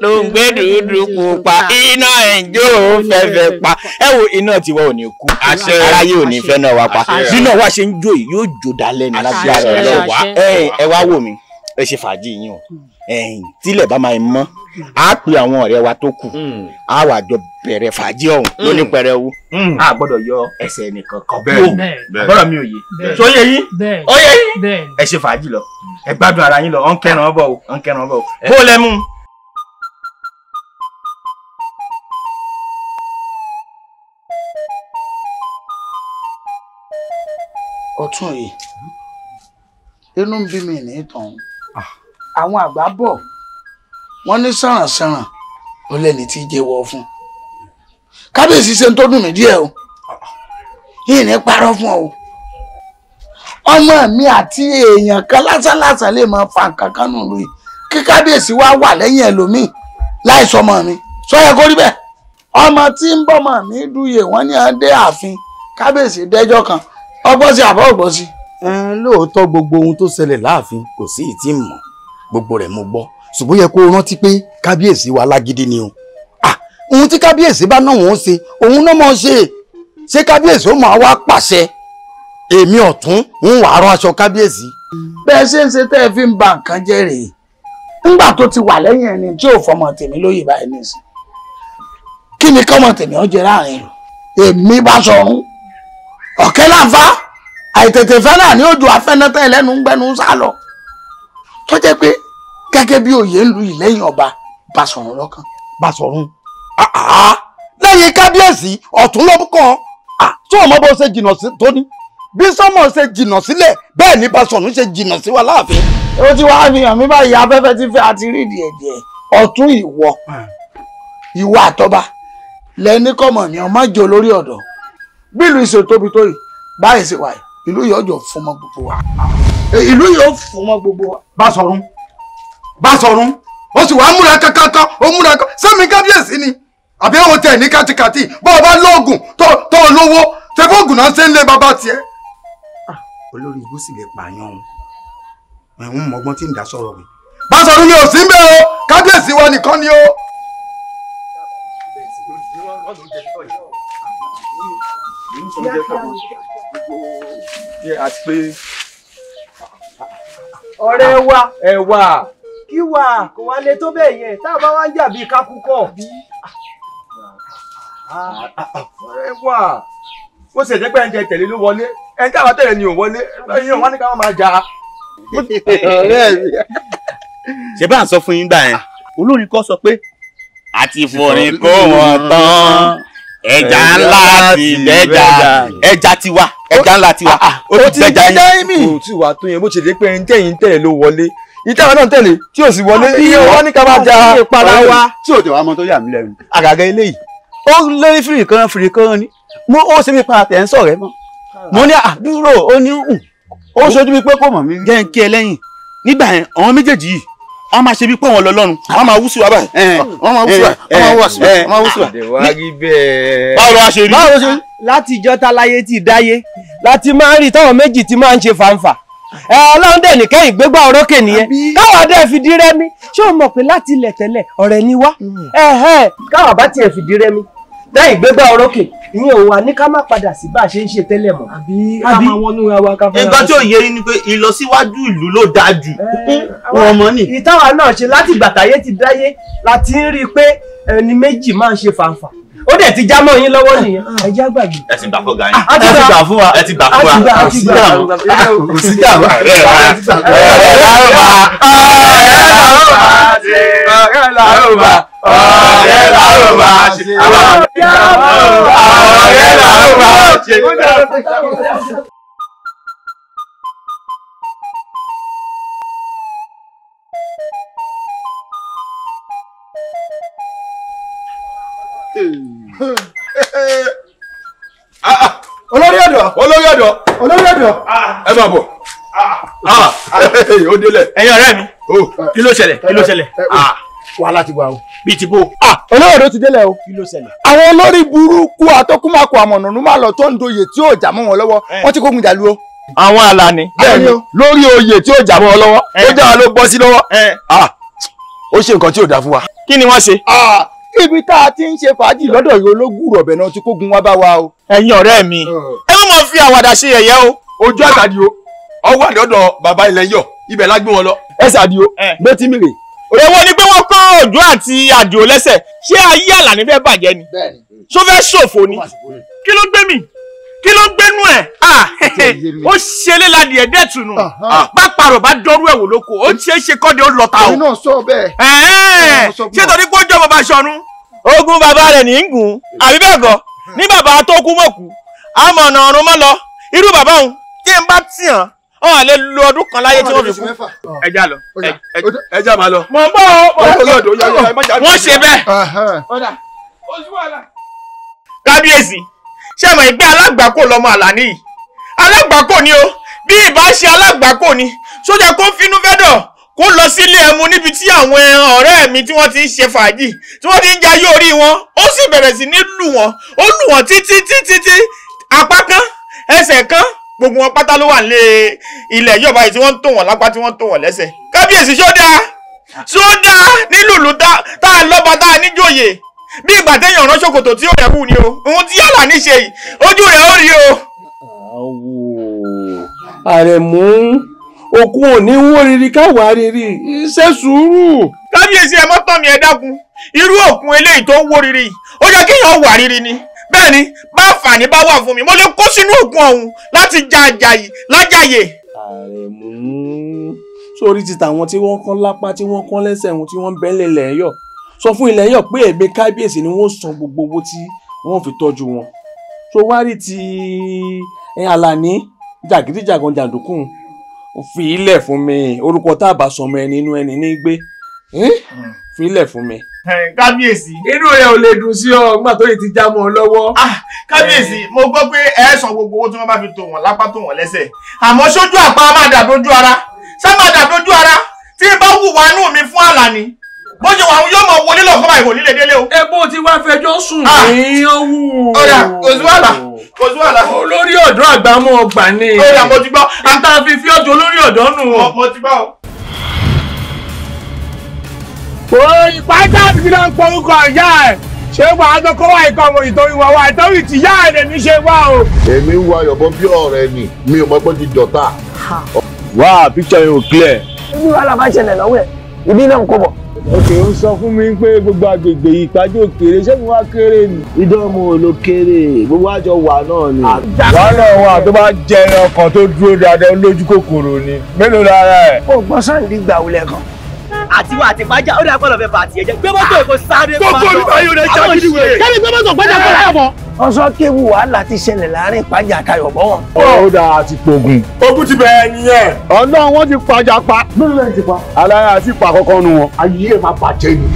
ló ń gbé dúdú pupa iná ẹ̀jọ́ fẹ́fẹ́ pa. Ẹ wo iná tiwa ò ní kú aráyé ò ní fẹ́ náà wá pa bí náà wá ṣe ń jó yìí yóò jó dalẹ̀ ní lágbára Ọlọ́run wá. Ẹ wá wò mí ẹ ṣe fàájì yín o tílẹ̀ bá máa mọ́ á pe àwọn ọ̀rẹ́ wa tó kù á wà jọ bẹ̀rẹ̀ fàájì ọ̀hún lóní pẹrẹwu a gbọ́dọ̀ yọ ẹsẹ̀ nìkan kan kúrò gbọ́dọ̀ mi ò yé tó yé yín ó yé yín ẹ ṣe fàájì lọ ẹ gbádùn ara yín lọ ọ̀n kẹran bọ̀ o ọ̀n kẹran bọ̀ o bó lẹ mú. Ọ̀tún yìí inú ń bí mi ní tàn àwọn àgbà bọ̀ wọ́n ní sàrànsàràn ó lẹ́ni tí jẹ́wọ́ fún kábíyèsí ṣe ń tó dùn mí díẹ̀ o yìí ní parọ́ fún ọ ọmọ mi àti èèyàn kan lásánlásán lè máa fa nǹkan kan nù lóye kí kábíyèsí wá wà lẹ́yìn ẹlòmíì láìsọ ọmọ mi sọ yẹ kó rí bẹ́ẹ̀ ọmọ tí ń bọ́mọ mi dúye wọ́n ní à ń dé ààfin kábíyèsí dẹ́jọ́ kan ọgbọ́n sí àbọ̀ ọgbọ́n sí. Lóòótọ́ gbogbo ohun tó ṣẹlẹ̀ láàfin kò sí ìtì mọ̀ gbogbo rẹ̀ mo gbọ́ ṣùgbọ́n yẹ kó o rántí pé kábíyèsí wa lágídí ni o ohun tí kábíyèsí bá náà wọ́n ṣe òun náà mọ̀ ṣe ṣé kábíyèsí ó máa wá pàṣẹ èmi ọ̀tún ń wà á rán aṣọ kábíyèsí. Bẹ́ẹ̀ ṣe ń ṣe tẹ́ ẹ fi ń ba nǹkan jẹ́ rèé ńgbà tó ti wà lẹ́yìn ẹni tí ò fọmọ tèmi lóye báyìí nìsín kí ni kọ́mọ tèmi ó jẹ láàrin ìlú èmi bá sọ̀run ọ̀kẹ́ láǹfà àìtètè fẹ́ náà ní ojú afẹ́nátẹ́ ẹlẹ́nu ń gbẹ́nu sá lọ tó jẹ́ pé gẹ́gẹ́ bí òye ń lu yìí lẹ́yìn ọba Basọ̀run lọ́kàn. Basọ̀run lẹ́yìn kábíyèsí ọ̀tún ló kàn tí ọmọ bó ṣe jìnnà tó ní bí sọ́mọ̀ ṣe jìnnà sílẹ̀ bẹ́ẹ̀ ni Basọ̀run ṣe jìnnà sí wa láàfin. Ó ti wá fi hàn mí báyìí afẹ́fẹ́ ti fẹ́ àti rí díẹ̀ díẹ̀ ọ̀tún ìwọ ìwọ àtọba lẹ́ni kọ́mọ̀ ni ọmọ jẹ́ olórí ọ̀dọ́ bí ìlú ìṣe tóbi tó yìí báyìí ṣe wà yìí ìlú yóò jọ fún mọ́ gbogbo wa ìlú yóò fún mọ́ gbogbo wa. Basọ̀run Basọ̀run ó sì wàá múra kankankan ó múra kan sẹ́mi kábíyèsí ni àbí ó tẹ̀ ní kátikàtì bó o bá lóògùn tó o lówó tẹfóògùn náà ṣe ń lé bàbá tiẹ̀. Olórí ibú sì lè pààyàn òun ẹ̀hún mọ̀gbọ́n tí ń dá sọ̀rọ̀ mi. Basọ̀run mi ò sí ń bẹ̀ o kábíyèsí wa nìkan ni o. Ọ̀rẹ́ wa ẹ wà kí wà kò wá lè tó bẹ́ẹ̀ yẹn tá a bá wá ń jà bíi kákúkọ̀. Ọ̀rẹ́ wa ó ṣe jẹ́ pé ẹni tẹ tẹ̀lé ló wọlé ẹni tí àwọn tẹ̀lé ni ò wọlé ẹ̀yin ò wá ní ká máa jà. Ṣé bá ń sọ fún yín gbà yẹn olórin kọ́ sọ pé àti forin kó wọn tán ẹja ńlá ti dẹja ẹja tiwa ẹja ńlá tiwa ó ti dẹja yín mi. Kò tí wàá tó yẹn bó ṣe dé pé ẹni tẹ̀yìn tẹ̀lé ló wọlé ìtẹ́ àwọn náà tẹ̀lé tí ò sì wọlé iye wọn ní ká máa jà tí ò tẹ̀ wá mọ tó yà mí lẹ́nu. Àgàgà eléyìí ó lórí fìrì kan fìrì kan ni mo ó ṣe mi pa àtẹ̀ ń sọ̀rẹ́ mọ́ mo ní àdúrò ó ní hùn ó ṣojú mi pé kò mọ̀ mí. Jẹ́ ń kí ẹ lẹ́yìn nígbà yẹn àwọn méjèèjì yìí wọ́n máa ṣe bí pé wọ́n lọ lọ́run wọ́n máa wú sí wa báyìí wọ́n máa wú sí wa wọ́n máa wú sí wa wọ́n máa wú sí wa. Báwo ló wá ṣe rí. Láti ìjọ táláyé ti dáyé láti máa ń rí táwọn méjì ti máa ń ṣe fàǹfà Ọlọ́run dẹ̀ nìkẹ́yìn gbégbá orókè nìyẹn káwa dẹ̀ fìdí rẹmi ṣé o mọ̀ pé láti ilẹ̀ tẹ́lẹ̀ ọ̀rẹ́ ni wá káwa bá tiẹ̀ fìdí rẹmi lẹ́yìn gbégbá orókè ìyẹn ò wà ní ká má padà sí bá a ṣe ń ṣe tẹ́lẹ̀ mọ́. Àbí ká máa wọnú ra wa ká fẹ́ra. Nǹkan tí ò yé yín ni pé ìlọsíwájú ìlú ló dáa jù. Wọ́n mọ̀ ní. Ìtawà náà ṣe láti ìgbà táyé ti dáyé láti ń rí i pé ẹni méjì máa ń ṣe fàǹfà. Ó dẹ̀ ti já mọ́ yín lọ́wọ́ nìyẹn. Ẹ jẹ́ àgbàgbé. Ẹ ti gbà fún ọ̀gá yín. A ti gbà fún wa. Ẹ ti gbà fún wa. A ti gbà. Kò sí dààmú. Ọ̀rẹ́ làárọ̀ ọ̀rẹ́ làárọ̀ bá ṣe. Ọ̀rẹ́ làárọ̀ bá ṣe. Olórí ọ̀dọ́. Olórí ọ̀dọ́. Olórí ọ̀dọ́. Ẹ máa bọ̀. Ó délẹ̀. Ẹ̀yin ọ̀rẹ́ mi, kí ló ṣẹlẹ̀? Kí ló ṣẹlẹ̀? Wàhálà ti wà o. Bíi ti bó. Olórí ọ̀dọ́ ti délẹ̀ o. Kí ló ṣẹlẹ̀? Àwọn olórí burúkú atọ́kùnmákù àmọ̀nàmú máa lọ tó ń doyè tí yóò jà mọ́ wọn lọ́wọ́. Wọ́n ti kógun jàlú o. Àwọn Àlàní. Bẹ́ẹ̀ni, lórí oyè tí yóò jà mọ́ wọn lọ́wọ́, ó jà wọn ló bọ́ sí lọ́wọ́. Ó ṣe nǹkan tí ò dáa fún wa. Kí ni wọ́n ṣe? Ibi tá a ti ń ṣe fàájì lọ́dọ̀ yìí ológùrọ̀ ọ̀bẹ náà tí kógun wá bá wa o. Ẹ̀yin ọ̀rẹ́ mi, ẹ má máa fi àwàdà ṣe yẹ̀yẹ́ o. Ojú àtàdì o, ọwọ́ àdọ́dọ̀ bàbá ilẹ̀ yọ̀, ibẹ̀ la gbé wọn lọ. Ẹ ṣàdí o, bẹ́ẹ̀ tí mi rè. Èwo ni pé wọ́n kọ́ Òjó àti Àdìó lẹ́sẹ̀, ṣé ayé Àlàní fẹ́ bàjẹ́ ni? Ṣó fẹ́ ṣòfò ni? Kí ló gbé mi? Kí ló gbénú ẹ̀? Ó ṣe léladìẹ dẹ́tùnú. Bá parọ̀ bá dọ́rú ẹ̀ wò lóko, ó ṣe é ṣe kọ́de ó lọ́ta o. Èmi náà sọ bẹ́ẹ̀. Ṣé torí pé ó jọ bàbá Ṣọ̀run? Ogun bàbá rẹ̀ ní í gùn, àbí bẹ́ẹ̀ kọ́? Ní bàbá tó kú mọ̀ kú, àmọ̀nà ọ̀run mọ́ lọ. Irú bàbá òun tí n bá tì hàn, ọ̀hún àlẹ́ lo ọdún kan láyé tí wọ́n fi kú. Ẹ já lọ. Ẹ já máa lọ. Mọ̀ ń bọ̀ ọ́. Wọ́n ṣe bẹ́ẹ̀. Kábíyèsí, ṣé mọ̀ ìgbé alágbàkó lọmọ Àlàní yìí? Alágbàkó ni o, bí ìbá ṣe alágbàkó ni, sójà kó finú fẹ́dọ̀ kó lọ sílé ẹmu níbi tí àwọn ọ̀rẹ́ mi tí wọ́n ti ń ṣe fàájì, tí wọ́n ti ń jayé orí wọn, ó sì bẹ̀rẹ̀ sí ní lù wọ́n, ó lù wọ́n títí títí tí apá kan, ẹsẹ̀ kan, gbogbo wọn pátá ló wà nílé ilẹ̀ yọ̀bá yìí tí wọ́n ń tò wọ́n lápá tí wọ́n ń tò wọ́n lẹ́sẹ̀. Kábíyèsí, ṣó dáa? Ṣó dáa nílùú tá a lọ́ba tá a níjòyè? Bí ìgbà téèyàn rán ṣòkòtò tí ó rẹ̀ kù ni o, ohun tí Àlàní ṣe yìí, ojú rẹ̀ ó rí o. Àwò Àrẹ̀mú, òkun ò ní wó riri káwa riri, ṣe sùúrù. Kábíyèsí, ẹ mọ́ tán mi, ẹ dákun. Irú òkun eléyìí tó ń wó riri, ó yẹ kéèyàn wà riri ni. Bẹ́ẹ̀ ni, bá àǹfààní bá wà fún mi, mo lè kó sínú òkun ọ̀hún láti ja àjàyè lájàyè. Àrẹ̀mú, sórí ti tàwọn tí wọ́n kán lápá tí wọ́n kán lẹ́sẹ̀ wọn tí wọ́n ń bẹ́lẹ̀ lẹ́yọ̀. Sọ fún ilẹ̀ yọ̀ pé èmi kábíyèsí ni wọ́n san gbogbo owó tí wọ́n fi tọ́jú wọn. Tó wá rí ti Àlàní jàgídíjàgan jàǹdùkú, fi ilẹ̀ fún mi, orúkọ tá a bá sọmọ ẹni inú ẹni ní gbé, fi ilẹ̀ fún mi. Kábíyèsí. Inú rẹ ò lè dùn sí ọ nígbà tó yìí ti já mọ́ ọ lọ́wọ́. Kábíyèsí, mo gbọ́ pé ẹ san gbogbo owó tí wọ́n bá fi tò wọ́n lápá tò wọ́n lẹ́sẹ̀, àmọ́ sójú àpá máa dàbí ojú ara, sá máa dàbí ojú ara tí n bá wùwà inú mi fún Àlàní bó ṣe wà yóò mọ wọlé lọ́kọ́ báyìí kò nílé délé o. Ẹ bó ti wá fẹjọ́ sùn ní ọ̀hún. Ọ̀dà kò sí wàhálà, kò sí wàhálà. Olórí ọ̀dọ́ àgbà mọ́ ọgbà ni. Ọ̀dà mo ti gbọ́. Ata fi fi ọjọ́ olórí ọ̀dọ́ nù. Mo ti gbọ́ o. O ìpájà mi náà ń porúkọ ìyá ẹ̀, ṣé wàá tó kó wá ikọ̀ ọmọ ìtorí wà wá ìtorí tí ìyá ẹ̀ lèmi ṣe wá o. Èmi ń wa yọ̀bọ bí ọ̀rẹ́ ni, mi ò mọ̀ pé ti dọ̀tà. Wá picture yẹn ò clear. Inú wàhálà bá ṣẹlẹ̀ lọ́wọ́ ẹ̀, ibi náà ń kó bọ̀. Òkè ń sọ fún mi pé gbogbo agbègbè ìpàdé òkèrè, ṣé mo wá kéré ni? Ìdánwò ló kéré, gbogbo àjọ wà náà ni. Wàhálà wà tó bá jẹ ẹran kan tó dúró dáadáa lójú kòkòrò ni. Mélòó lára ẹ̀? Ó gbọ́ sáǹdì gbà wulẹ̀ kan. Àtiwá àti pàjá ó dà pọ̀ lọ́fẹ̀ẹ́ bàtì ẹ̀jẹ̀ gbé mọ́tò èkó sáré pa. Gbogbo olùkọ́ yóò lè ṣàkíní wèrè. Kẹ́mi gbé mọ́tò gbẹ́jà kọ́ láyọ̀ bọ̀. Ọ̀sọ́ kéwu wàhálà ti ṣẹlẹ̀ láàrin ìpàjà àtayọ̀ bọ́ wọn. Ó dáa àti pogun. Ogun ti bẹ̀rẹ̀ nìyẹn. Ọlọ́run wọn ti pàjà pa. Mélòó ti pa? Alára àti ìpa kọ́kọ́ nu wọn. Ayé ẹ̀ máa bàjẹ́ ni.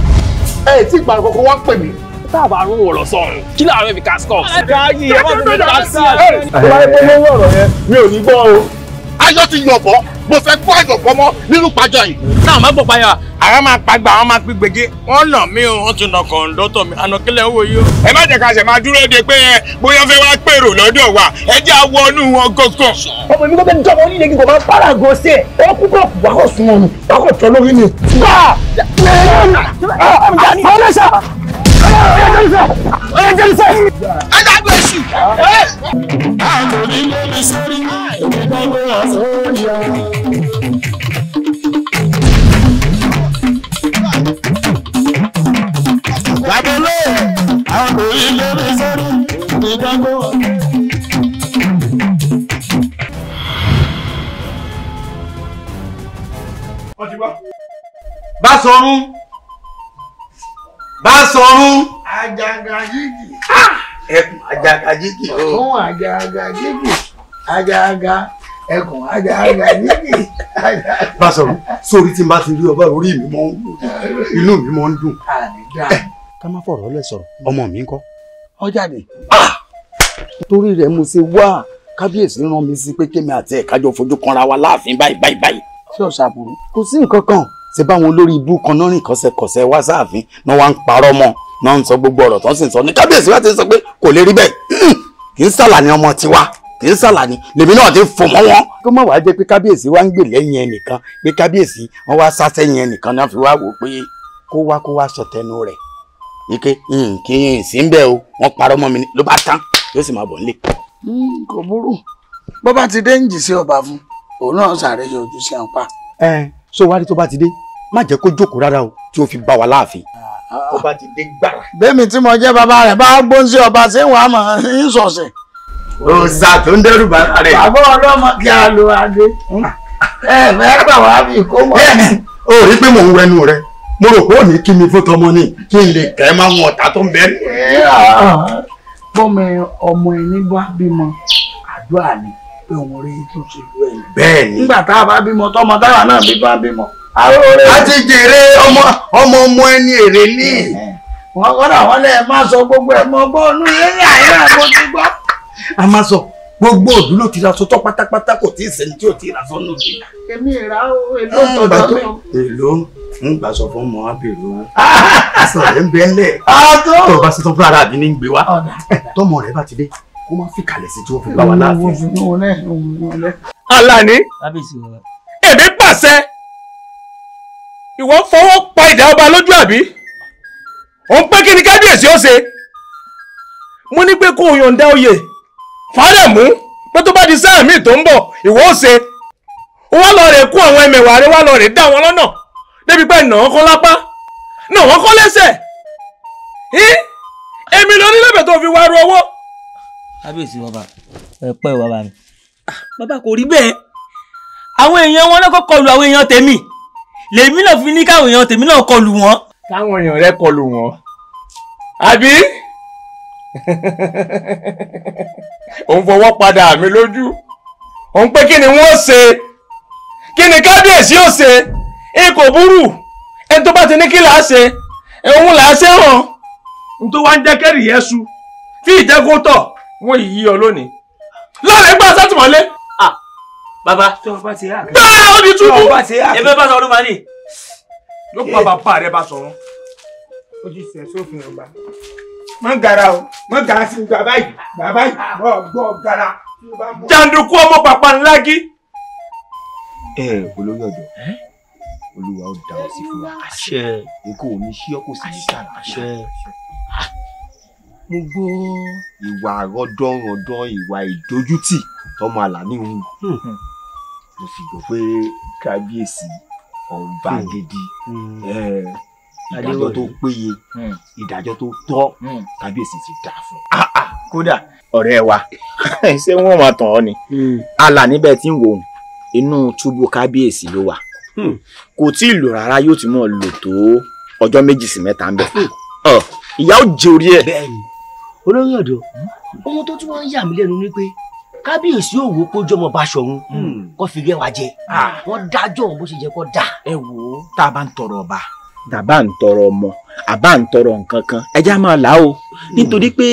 Ẹ tí ìpa kọ́kọ́ wá pè mí. Tá a bá rún wọ̀ lọ sọ̀rùn, kí làwọn fẹ́ fi cascos. Káyì ẹ má fi cascos. Tó bá yẹ kó lówó ọ̀rọ̀ yẹn, mi ò ní gbọ́ o. Ayọ̀ ti yọ̀bọ̀, mo fẹ́ gbọ́ àyọ̀bọ̀ mọ́ nínú pàjá yìí. Náà má gbọ́ payà, àrá máa pagbà, àwọn máa pín gbèjé. Wọ́n nà mí o, wọ́n tún nà kọ̀ǹdọ́tọ̀ mi, ànàkílẹ̀ owó yìí o. Ẹ má jẹ́ ká ṣe máa dúró de pé bóyá fẹ́ wá pèrò lọ́dọ̀ wa, ẹ jẹ́ àwọnú wọn gangan. Ọmọ mi kò fẹ́ jọmọ onílé kí n kò máa para gan sí ẹ̀. Ó kú kọ̀ wá kọ̀ sún ọ̀nù, wá kọ̀ tọ́ lórí ni. Lábẹ́lẹ́ àwọn orílẹ̀ ti gbọ́. Báṣọ̀run Báṣọ̀run. Àjàgà jígì. Ẹkùn àjàgà jígì o. Ọ̀tún àjàgà jígì. Àjàgà ẹkùn àjàgà jígì. Báṣọ̀run sórí tí n bá ti rí ọba orí mi mọ́ ń dùn inú mi mọ́ ń dùn. Ká má fọ̀rọ̀ lẹ̀ sọ̀rọ̀ ọmọ mi ńkọ́. Ó jáde. Torí rẹ̀ mo ṣe wá kábíyèsí rán mi sí pé kémi àti ẹ̀ka jọ fojú kanra wa láàfin báyìí báyìí báyìí. Ṣé o ṣàbùrù? Kò sí nǹkan kan ṣe báwọn olórí ibú kan náà rìn kọ́sẹ̀kọ́sẹ̀ wá sáàfin náà wá ń parọ́ mọ́ náà ń sọ gbogbo ọ̀rọ̀ tó ń sì ń sọ ní kábíyèsí wá ti sọ pé kò lè rí bẹ́ẹ̀ kì í sàlàní ọmọ tiwa kì í sàlàní lèmi náà ti fò mọ́ wọn. Kó má wàá jẹ́ pé kábíyèsí wá ń gbè lẹ́yìn ẹnìkan pé kábíyèsí wọn wá sá sẹ́yìn ẹnìkan náà fi wá wò pé kó wá sọ tẹnu rẹ̀ ike kí n sí ń bẹ́ o wọ́n parọ́ mọ́ mi ló bá tán yóò sì máa bọ̀ nílé. Kò burú bó bá ti dé ń jì sí ọba fún òun náà sàré yọjú sí àǹpa. Ẹ so wá rí tó bá ti dé má jẹ́ kó jókòó rárá o tí ó fi bá wa láàfin. Tó bá ti dé gbàrà. Bẹ́ẹ̀mi tí mo jẹ́ bàbá rẹ̀ bá gbóhùn sí ọba ṣé wàá mọ̀ ń sọ̀sẹ̀. Òòsà tó ń dẹ́rù bàbá rẹ̀. Bàbá ọlọ́mọ kí a lo adé. Ẹ fẹ́ gbà wá bí kó mọ̀. O rí pé mò ń wẹnu rẹ mo rò pé ò ní kí mi fún tọmọ ni kí n lè kẹ́ máa wọn ọ̀tá tó ń bẹ. Bọ́mọ ọmọ ẹni bá bímọ àdúrà ni pé òun rí tó ṣe lú ẹ̀. Bẹ́ẹ̀ni. Nígbà tá a bá bímọ tọmọ táwa náà bí bá bímọ. A ti jèrè ọmọ ọmọ ẹni èrè ní. Wọ́n kọ́dà wọ́n lẹ̀ máa sọ gbogbo ẹ̀ mọ́ bọ́ọ̀nù lẹ́yìn àyè àgbo ti gbọ́. A máa sọ gbogbo òdú ló ti ra sọtọ́ pátápátá kò tí ì sẹ́ni tí ò tí ì ra sọ́nù mi. Èmi ìrà o èló tọ̀dọ̀ mi o. Èló ń gbà sọ fún ọmọ abèrè owó. Aṣọ rẹ̀ ń bẹ́ ńlẹ̀. Tó o bá ṣe tán fún ara mi ní gbé wá. Tọ́mọ rẹ̀ bá ti dé kó má fi kalẹ̀ sí tí ó fi bá wa láàfin. Àlàní èmi pàṣẹ ìwọ fọwọ́ pa ìdá ọba lójú àbí òun pé kí ni kábíyèsí ó ṣe mo ní pé kó o yọ̀ǹda oyè fàárẹ̀ mú pé tó bá di sáà míì tó ń bọ̀ ìwọ ó ṣe ó wá lọ rè kó àwọn ẹmẹ̀wà rẹ wá lọ rè dá wọn lọ́nà débi pé nà wọ́n kọ́ lápá nà wọ́n kọ́ lẹ́sẹ̀ èmi ló ní lẹ́bẹ̀ẹ́ tó fi wá ru owó. Kábíyèsí bàbá ẹ pẹ́ bàbá mi. Bàbá kò rí bẹ́ẹ̀ àwọn èèyàn wọn lọ́kọ́ kọlù àwọn èèyàn tèmi lèmi náà fi ní káwọn èèyàn tèmi náà kọlù wọn. Káwọn èèyàn rẹ kọlù wọn àbí òun fọwọ́ padà mi lójú òun pé kí ni wọ́n ṣe kí ni kábíyèsí ò ṣe é kò burú ẹni tó bá ti ní kí là á ṣe òun là á ṣe hàn n tó wá ń jẹ́ kẹ́rì yẹn su tí ìjẹ́kó tọ̀ wọ́n yìí ọ lónìí lọ́rẹ̀ gbà sátìmọ́lé. Bàbá gbáà ó di túbú. Ẹ bá sọ̀rọ̀ màní. Ló pa bàbá rẹ bá sọ̀rọ̀. Ó ti sẹ̀ sófin ọba. Mọ gara o, mọ gara sí bàbá yìí, bàbá yìí, bọ́ gbọ́ gara. Jàǹdùkú ọmọ pàpà ńlá gí. Ẹ olórí ọ̀dọ́, Olúwa ó dá ọ sí fún wa. Àṣẹ. Nǹkan ò ní ṣí ọ kò sí ní sàrà. Àṣẹ. Mo gbọ́ ìwà rọ́dọ̀rọ̀dọ̀ ìwà ìdójútì tọmọ Àlàní ń wù. Mo sì gbọ́ pé kábíyèsí ọba gidi ìdájọ́ tó péye ìdájọ́ tó tọ́ kábíyèsí ti dá fún. Kódà ọ̀rẹ́ wa ṣé wọ́n máa tàn ọ́ ni Àlàní bẹ́ẹ̀ tí ń wò ó inú túbú kábíyèsí ló wà kò tí ì lò rárá yóò ti mọ̀ lò tó ọjọ́ 2 sí 3 ń bẹ̀ ìyá ó jẹ orí ẹ̀. Bẹ́ẹ̀ni olórí ọ̀dọ́ ohun tó tún wá ń yà mí lẹ́nu ni pé kábíyèsí òwò kójú ọmọ Báṣọ̀run kó fi rẹwà jẹ wọ́n dájọ́ òun bó ṣe jẹ́ kó dà. Ẹ wò ó tá a bá ń tọrọ ọba tàbá ń tọrọ ọmọ àbá ń tọrọ nǹkan kan ẹjá máa là ó nítorí pé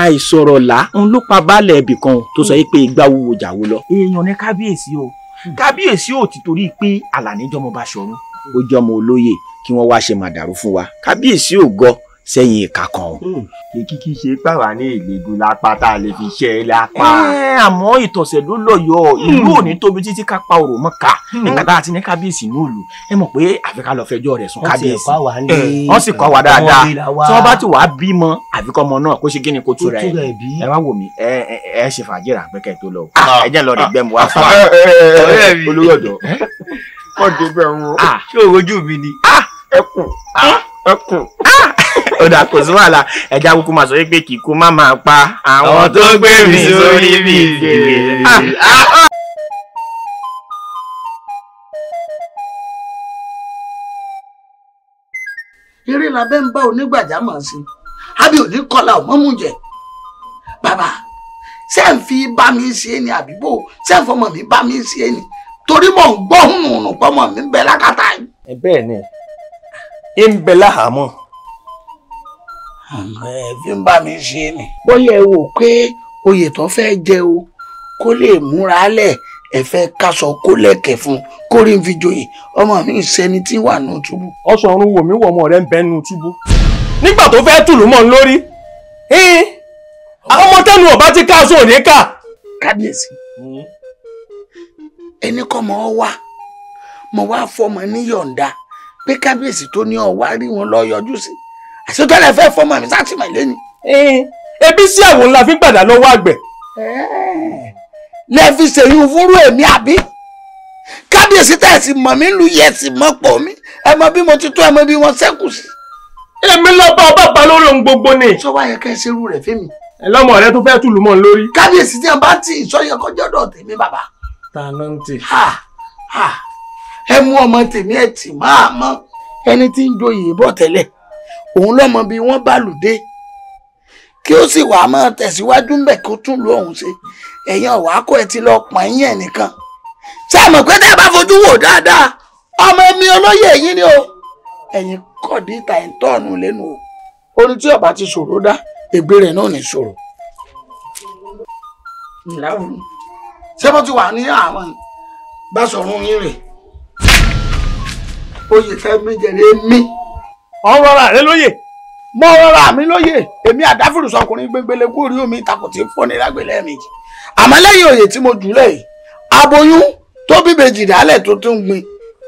àìsọ̀rọ̀ là ń ló pa baálẹ̀ ibì kan tó sọ pé igbá wúwo jàwó lọ. Èèyàn ní kábíyèsí o kábíyèsí ò ti torí pé Àlàní jọmọ Báṣọ̀run ó jọmọ olóyè kí wọ́n wá ṣe màdàrú fún wa kábíyèsí ò gọ sẹ́yìn ìka kan o. Kìkì ṣe pàwá ní ìlẹ́gùn lápá tá a lè fi ṣe é lápá. Àmọ́ ìtọ̀sẹ̀ ló lọ́yọ̀ọ́ ìlú ò ní tóbi títí ká pa òrò mọ́ ká nígbà tá a ti ní kábíyèsí ní òòlù ẹ mọ̀ pé àfi ká lọ fẹjọ́ rẹ̀ sùn kábíyèsí. Wọ́n sì kọ́ wa dáadáa tí wọ́n bá ti wàá bímọ àfi kọ́ ọmọ náà kó ṣe kíni kó túra ẹ̀ ẹ wá wò mí ẹ ṣe fàájì rà pẹ́kẹ́ tó lọ ẹ jẹ́ lọ rí gbẹ́mu wá fún wa. Olórí ọ̀dọ́ wọ́n dé bẹ́ẹ̀ wọn. Ṣé o rojú mi ni? Ẹkùn ẹkùn. Ó dà kò sí wàhálà ẹja kúkú máa sọ pé kíkú má máa pa àwọn tó gbé mi sórí mi gèlè. labẹ́ ń bá onígbàjámọ̀ sí àbí òní kọlà ọmọ jẹ. Bàbá ṣé ń fi bá mi ṣe ni àbíbò ṣé ń fọmọ mi bá mi ṣe ni torí mò ń gbọ́ hùnùnù pọ́mọ mi ń bẹ lákàtà yìí. Ẹ bẹ́ẹ̀ ni ń bẹ láhàámọ́. Ẹ fi ń bá mi ṣe ni. Bóyá ẹ wò pé oyè tó fẹ́ jẹ o kó lè múra lẹ̀ ẹ fẹ́ kaṣọ kó lẹ̀kẹ̀ fún kó rí n fi joyè ọmọ mi ṣẹni tí wà nù túbú. Ọ̀ṣọ̀run wò mí wọ̀ ọmọ rẹ̀ ń bẹ nù túbú. Nígbà tó fẹ́ tùlù mọ́ ń lórí ọmọ tẹnu ọba ti ká aṣọ òní ká. Kábíyèsí ẹni kọ́ mọ́ ọ wá mo wá fọmọ níyọ̀ǹda pé kábíyèsí tó ní ọ wá rí wọn lọ yọjú sí àṣetọ́lẹ̀ fẹ́ fọmọ mi sátìmọ̀lé ni. Ebi sí àwọn ńlá fi gbàdá lọ́wọ́ àgbẹ̀. Lẹ́ẹ̀fi ṣèyún fúnrú èmi àbí kábíyèsí tẹ̀sí mọ̀ mí lu yẹ̀sì mọ́ pọ̀ mí ẹ mọ bí mo ti tó ẹ mọ bí wọ́n ṣẹ́kù sí. Èmi lọ́ba ọba pa lórí ohun gbogbo ni. Sọ wá yẹ kẹ́ ẹ ṣerú rẹ̀ fẹ́mi. Ẹ lọ́mọ rẹ tó fẹ́ tùlù mọ́ ń lórí. Kábíyèsí tí wọn bá tì í sọ yẹ kọjọ́ dọ̀ tèmi bàbá. Ta ló ń tì? Ẹ mú ọmọ tèmi ẹ tì máa mọ ẹni tí ń joyè bọ̀ tẹ́lẹ̀ òun lọ́mọ bí wọ́n bá lù dé kí ó sì wàá máa tẹ̀síwájú ń bẹ̀ kó tún lu òun ṣe ẹ̀yin ọ̀wá kó ẹ ti lọ pọ̀n yín ẹ̀ nìkan. Ṣé ẹ mọ̀ pé tẹ́ ẹ bá fojú wò dáadáa ọmọ mi olóyè yín ni o ẹ̀yin kọ̀dí ìta ẹ̀ ń tọ̀nù lẹ́nu o orin tí ọba ti ṣòro dá ègbé rẹ̀ náà ní ṣòro. Ṣé mo ti wà ní àwọn Báṣọ̀run yín rè oyè fẹ́ mi jẹ̀rẹ̀ mi. Ọ̀rọ̀ ara rẹ lóye. Mo rọra mi lóye èmi àdáfìrù sọkùnrin gbégbélé kú orí omi ìtakùn tí ń fọ́ni lágbèlè méjì àmọ́ lẹ́yìn oyè tí mo jù lẹ́yìn aboyún tó bí bèjì dálẹ̀ tó tún gbin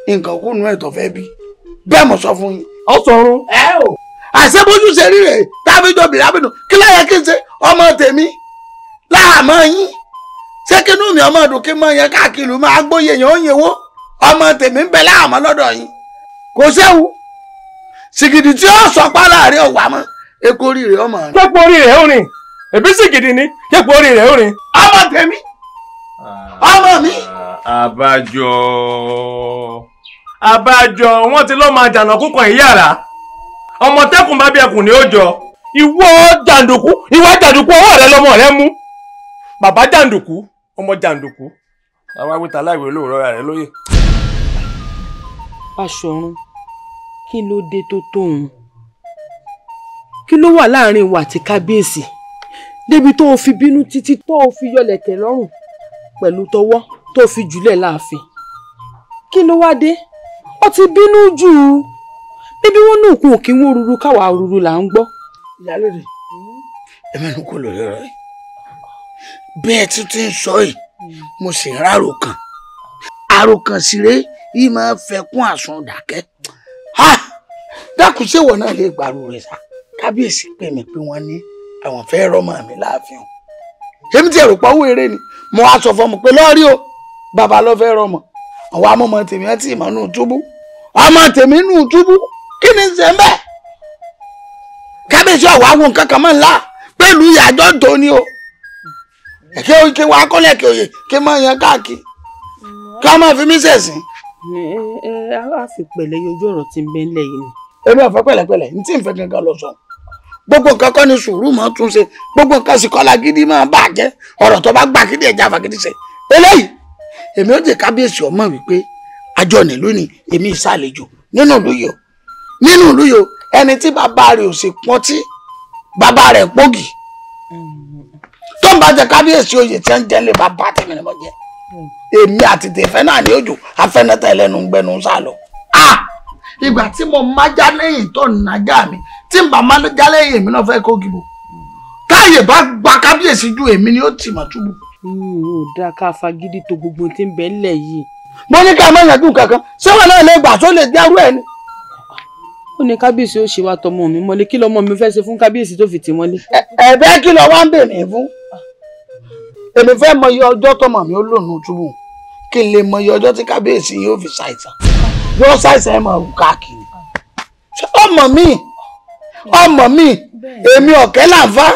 nǹkan kúnnú ẹ̀ tó fẹ́ bí bẹ́ẹ̀ mo sọ fún yín. Ọ̀ṣọ̀run. Ẹ o àṣebójú ṣe rí rèé tábíjọ bìrábìnú kí láyé kí n ṣe ọmọ tèmi láàmọ́ yín ṣé kínú mi ọmọ ọdún kí n mọ yẹn káàkiri máa gbóyè yẹn ó yẹn wó ọmọ tèmi ń bẹ láàmọ́ lọ́dọ̀ yín kò séwu sìgìdì tí ó sọ pa láàrin ọwà mọ epo orí rẹ ọmọ rẹ. Képo orí rẹ ó rìn èbí sìgìdì ni képo orí rẹ ó rìn. Ọmọ tèmi ọmọ mi. Àbájọ wọ́n ti lọ́ọ́ máa jàǹdùkú kan ìyára ọmọ tẹ́kùn bá bí ẹkùn ni ó jọ ìwọ jàǹdùkú ìwọ jàǹdùkú ọwọ́ rẹ lọmọ rẹ mú bàbá jàǹdùkú ọmọ jàǹdùkú àwa wíta láìwé olóòrọ̀ rẹ lóye. Báṣọ̀run kí ló dé tó tóun kí ló wà láàrin ìwà àti kábíyèsí débi tó o fi bínú títí tó o fi yọlẹ̀kẹ̀ lọ́rùn pẹ̀lú tọwọ́ tó o fi jùlẹ̀ láàfin kí ló wá dé ó ti bínú jù ú bíbí wọn náà kún òkè wọn ruru káwa ruru là ń gbọ́. Ìyálóde ẹ mẹ́nu kò lórí ọ̀rọ̀ yìí bẹ́ẹ̀ tún ti ń sọ yìí mo sì ń rárò kan àròkàn sì rèé yìí máa ń fẹ́ kún àsun dàkẹ́. Dákun ṣéwọ̀ náà lè gbàrú rẹ̀ sá. Kábíyèsí pè mí pé wọ́n ní àwọn fẹ́ rọ́mọ mi láàfin. Èmi ti ẹ̀rù pọ̀ owó eré ni mo wá sọ fọmọ pé lọ́ọ̀rí o bàbá ló fẹ́ rọ́mọ àwọn amọ̀mọ tèmi ẹ̀ tí ì mọ̀ nù túbú ọmọ tèmi nù túbú kí ni ṣe ń bẹ̀. Kábíyèsí ọ̀wá wo nǹkan kan mọ́ ńlá pẹ̀lú ìyàjọ́ tó ní o ẹ̀kẹ́ kí wàá kọ́lẹ̀ kí oyè kí mọ̀ yẹn káàkiri kí wọ́n máa fi mí ṣẹ̀sín. Ẹ á fi pẹ̀lẹ́ yọjú ọ̀rọ̀ tí ń bẹ ńlẹ̀ yìí ni. Èmi ò fẹ́ pẹ̀lẹ́pẹ̀lẹ́ ní tí ń fẹ́ gangan lọ sọ gbogbo nǹkan kọ́ ni sùúrù máa tún ṣe gbogbo nǹkan sì kọ́ lágídí máa bàjẹ́ ọ̀rọ̀ tó bá gbà gidi ẹ̀já fagídí ṣe eléyìí èmi ó jẹ́ kábíyèsí ọmọ wípé àjọ nílùú ni èmi ìsàlejò nínú ìlú yìí nínú ìlú yìí ẹni tí bàbá rẹ̀ ò sì pọ́ntí bàbá rẹ̀ pọ́gì tó ń bá jẹ kábíyèsí oyè tí ń jẹ́ lé bàbá tèmi ni mo jẹ èmi àti tèfẹ́ náà ní òjò afẹ́nẹ́tà ẹlẹ́nu gbẹnu sá lọ. Ìgbà tí mo májá lẹ́yìn tó nàjà mi tí n bá májá lẹ́yìn èmi náà fẹ́ kó gìbò táyè bá gba kábíyèsí ju èmi ni ó tì mà túbú. Ò dáa ká fagídí tó gbogbo tí ń bẹ ńlẹ̀ yìí. Mo ní ká má yanjú kankan ṣé wọn náà lè gbà tó lè dárú ẹ ni. Ó ní kábíyèsí ó ṣe wá tọmọ mi mọ́lé kí lọmọ mi fẹ́ ṣe fún kábíyèsí tó fi tì mọ́lé. Ẹ̀bẹ̀ kí lọ wá ń bè mí fún. Èmi fẹ́ mọ iye ọjọ́ tọmọ mi ó lò nù túbú kí n lè mọ iye ọjọ́ tí kábíyèsí yóò fi ṣàìsàn yóò ṣàìsàn ẹ̀ máa wù káàkiri. Ọmọ mi èmi ọ̀kẹ́ là ń fa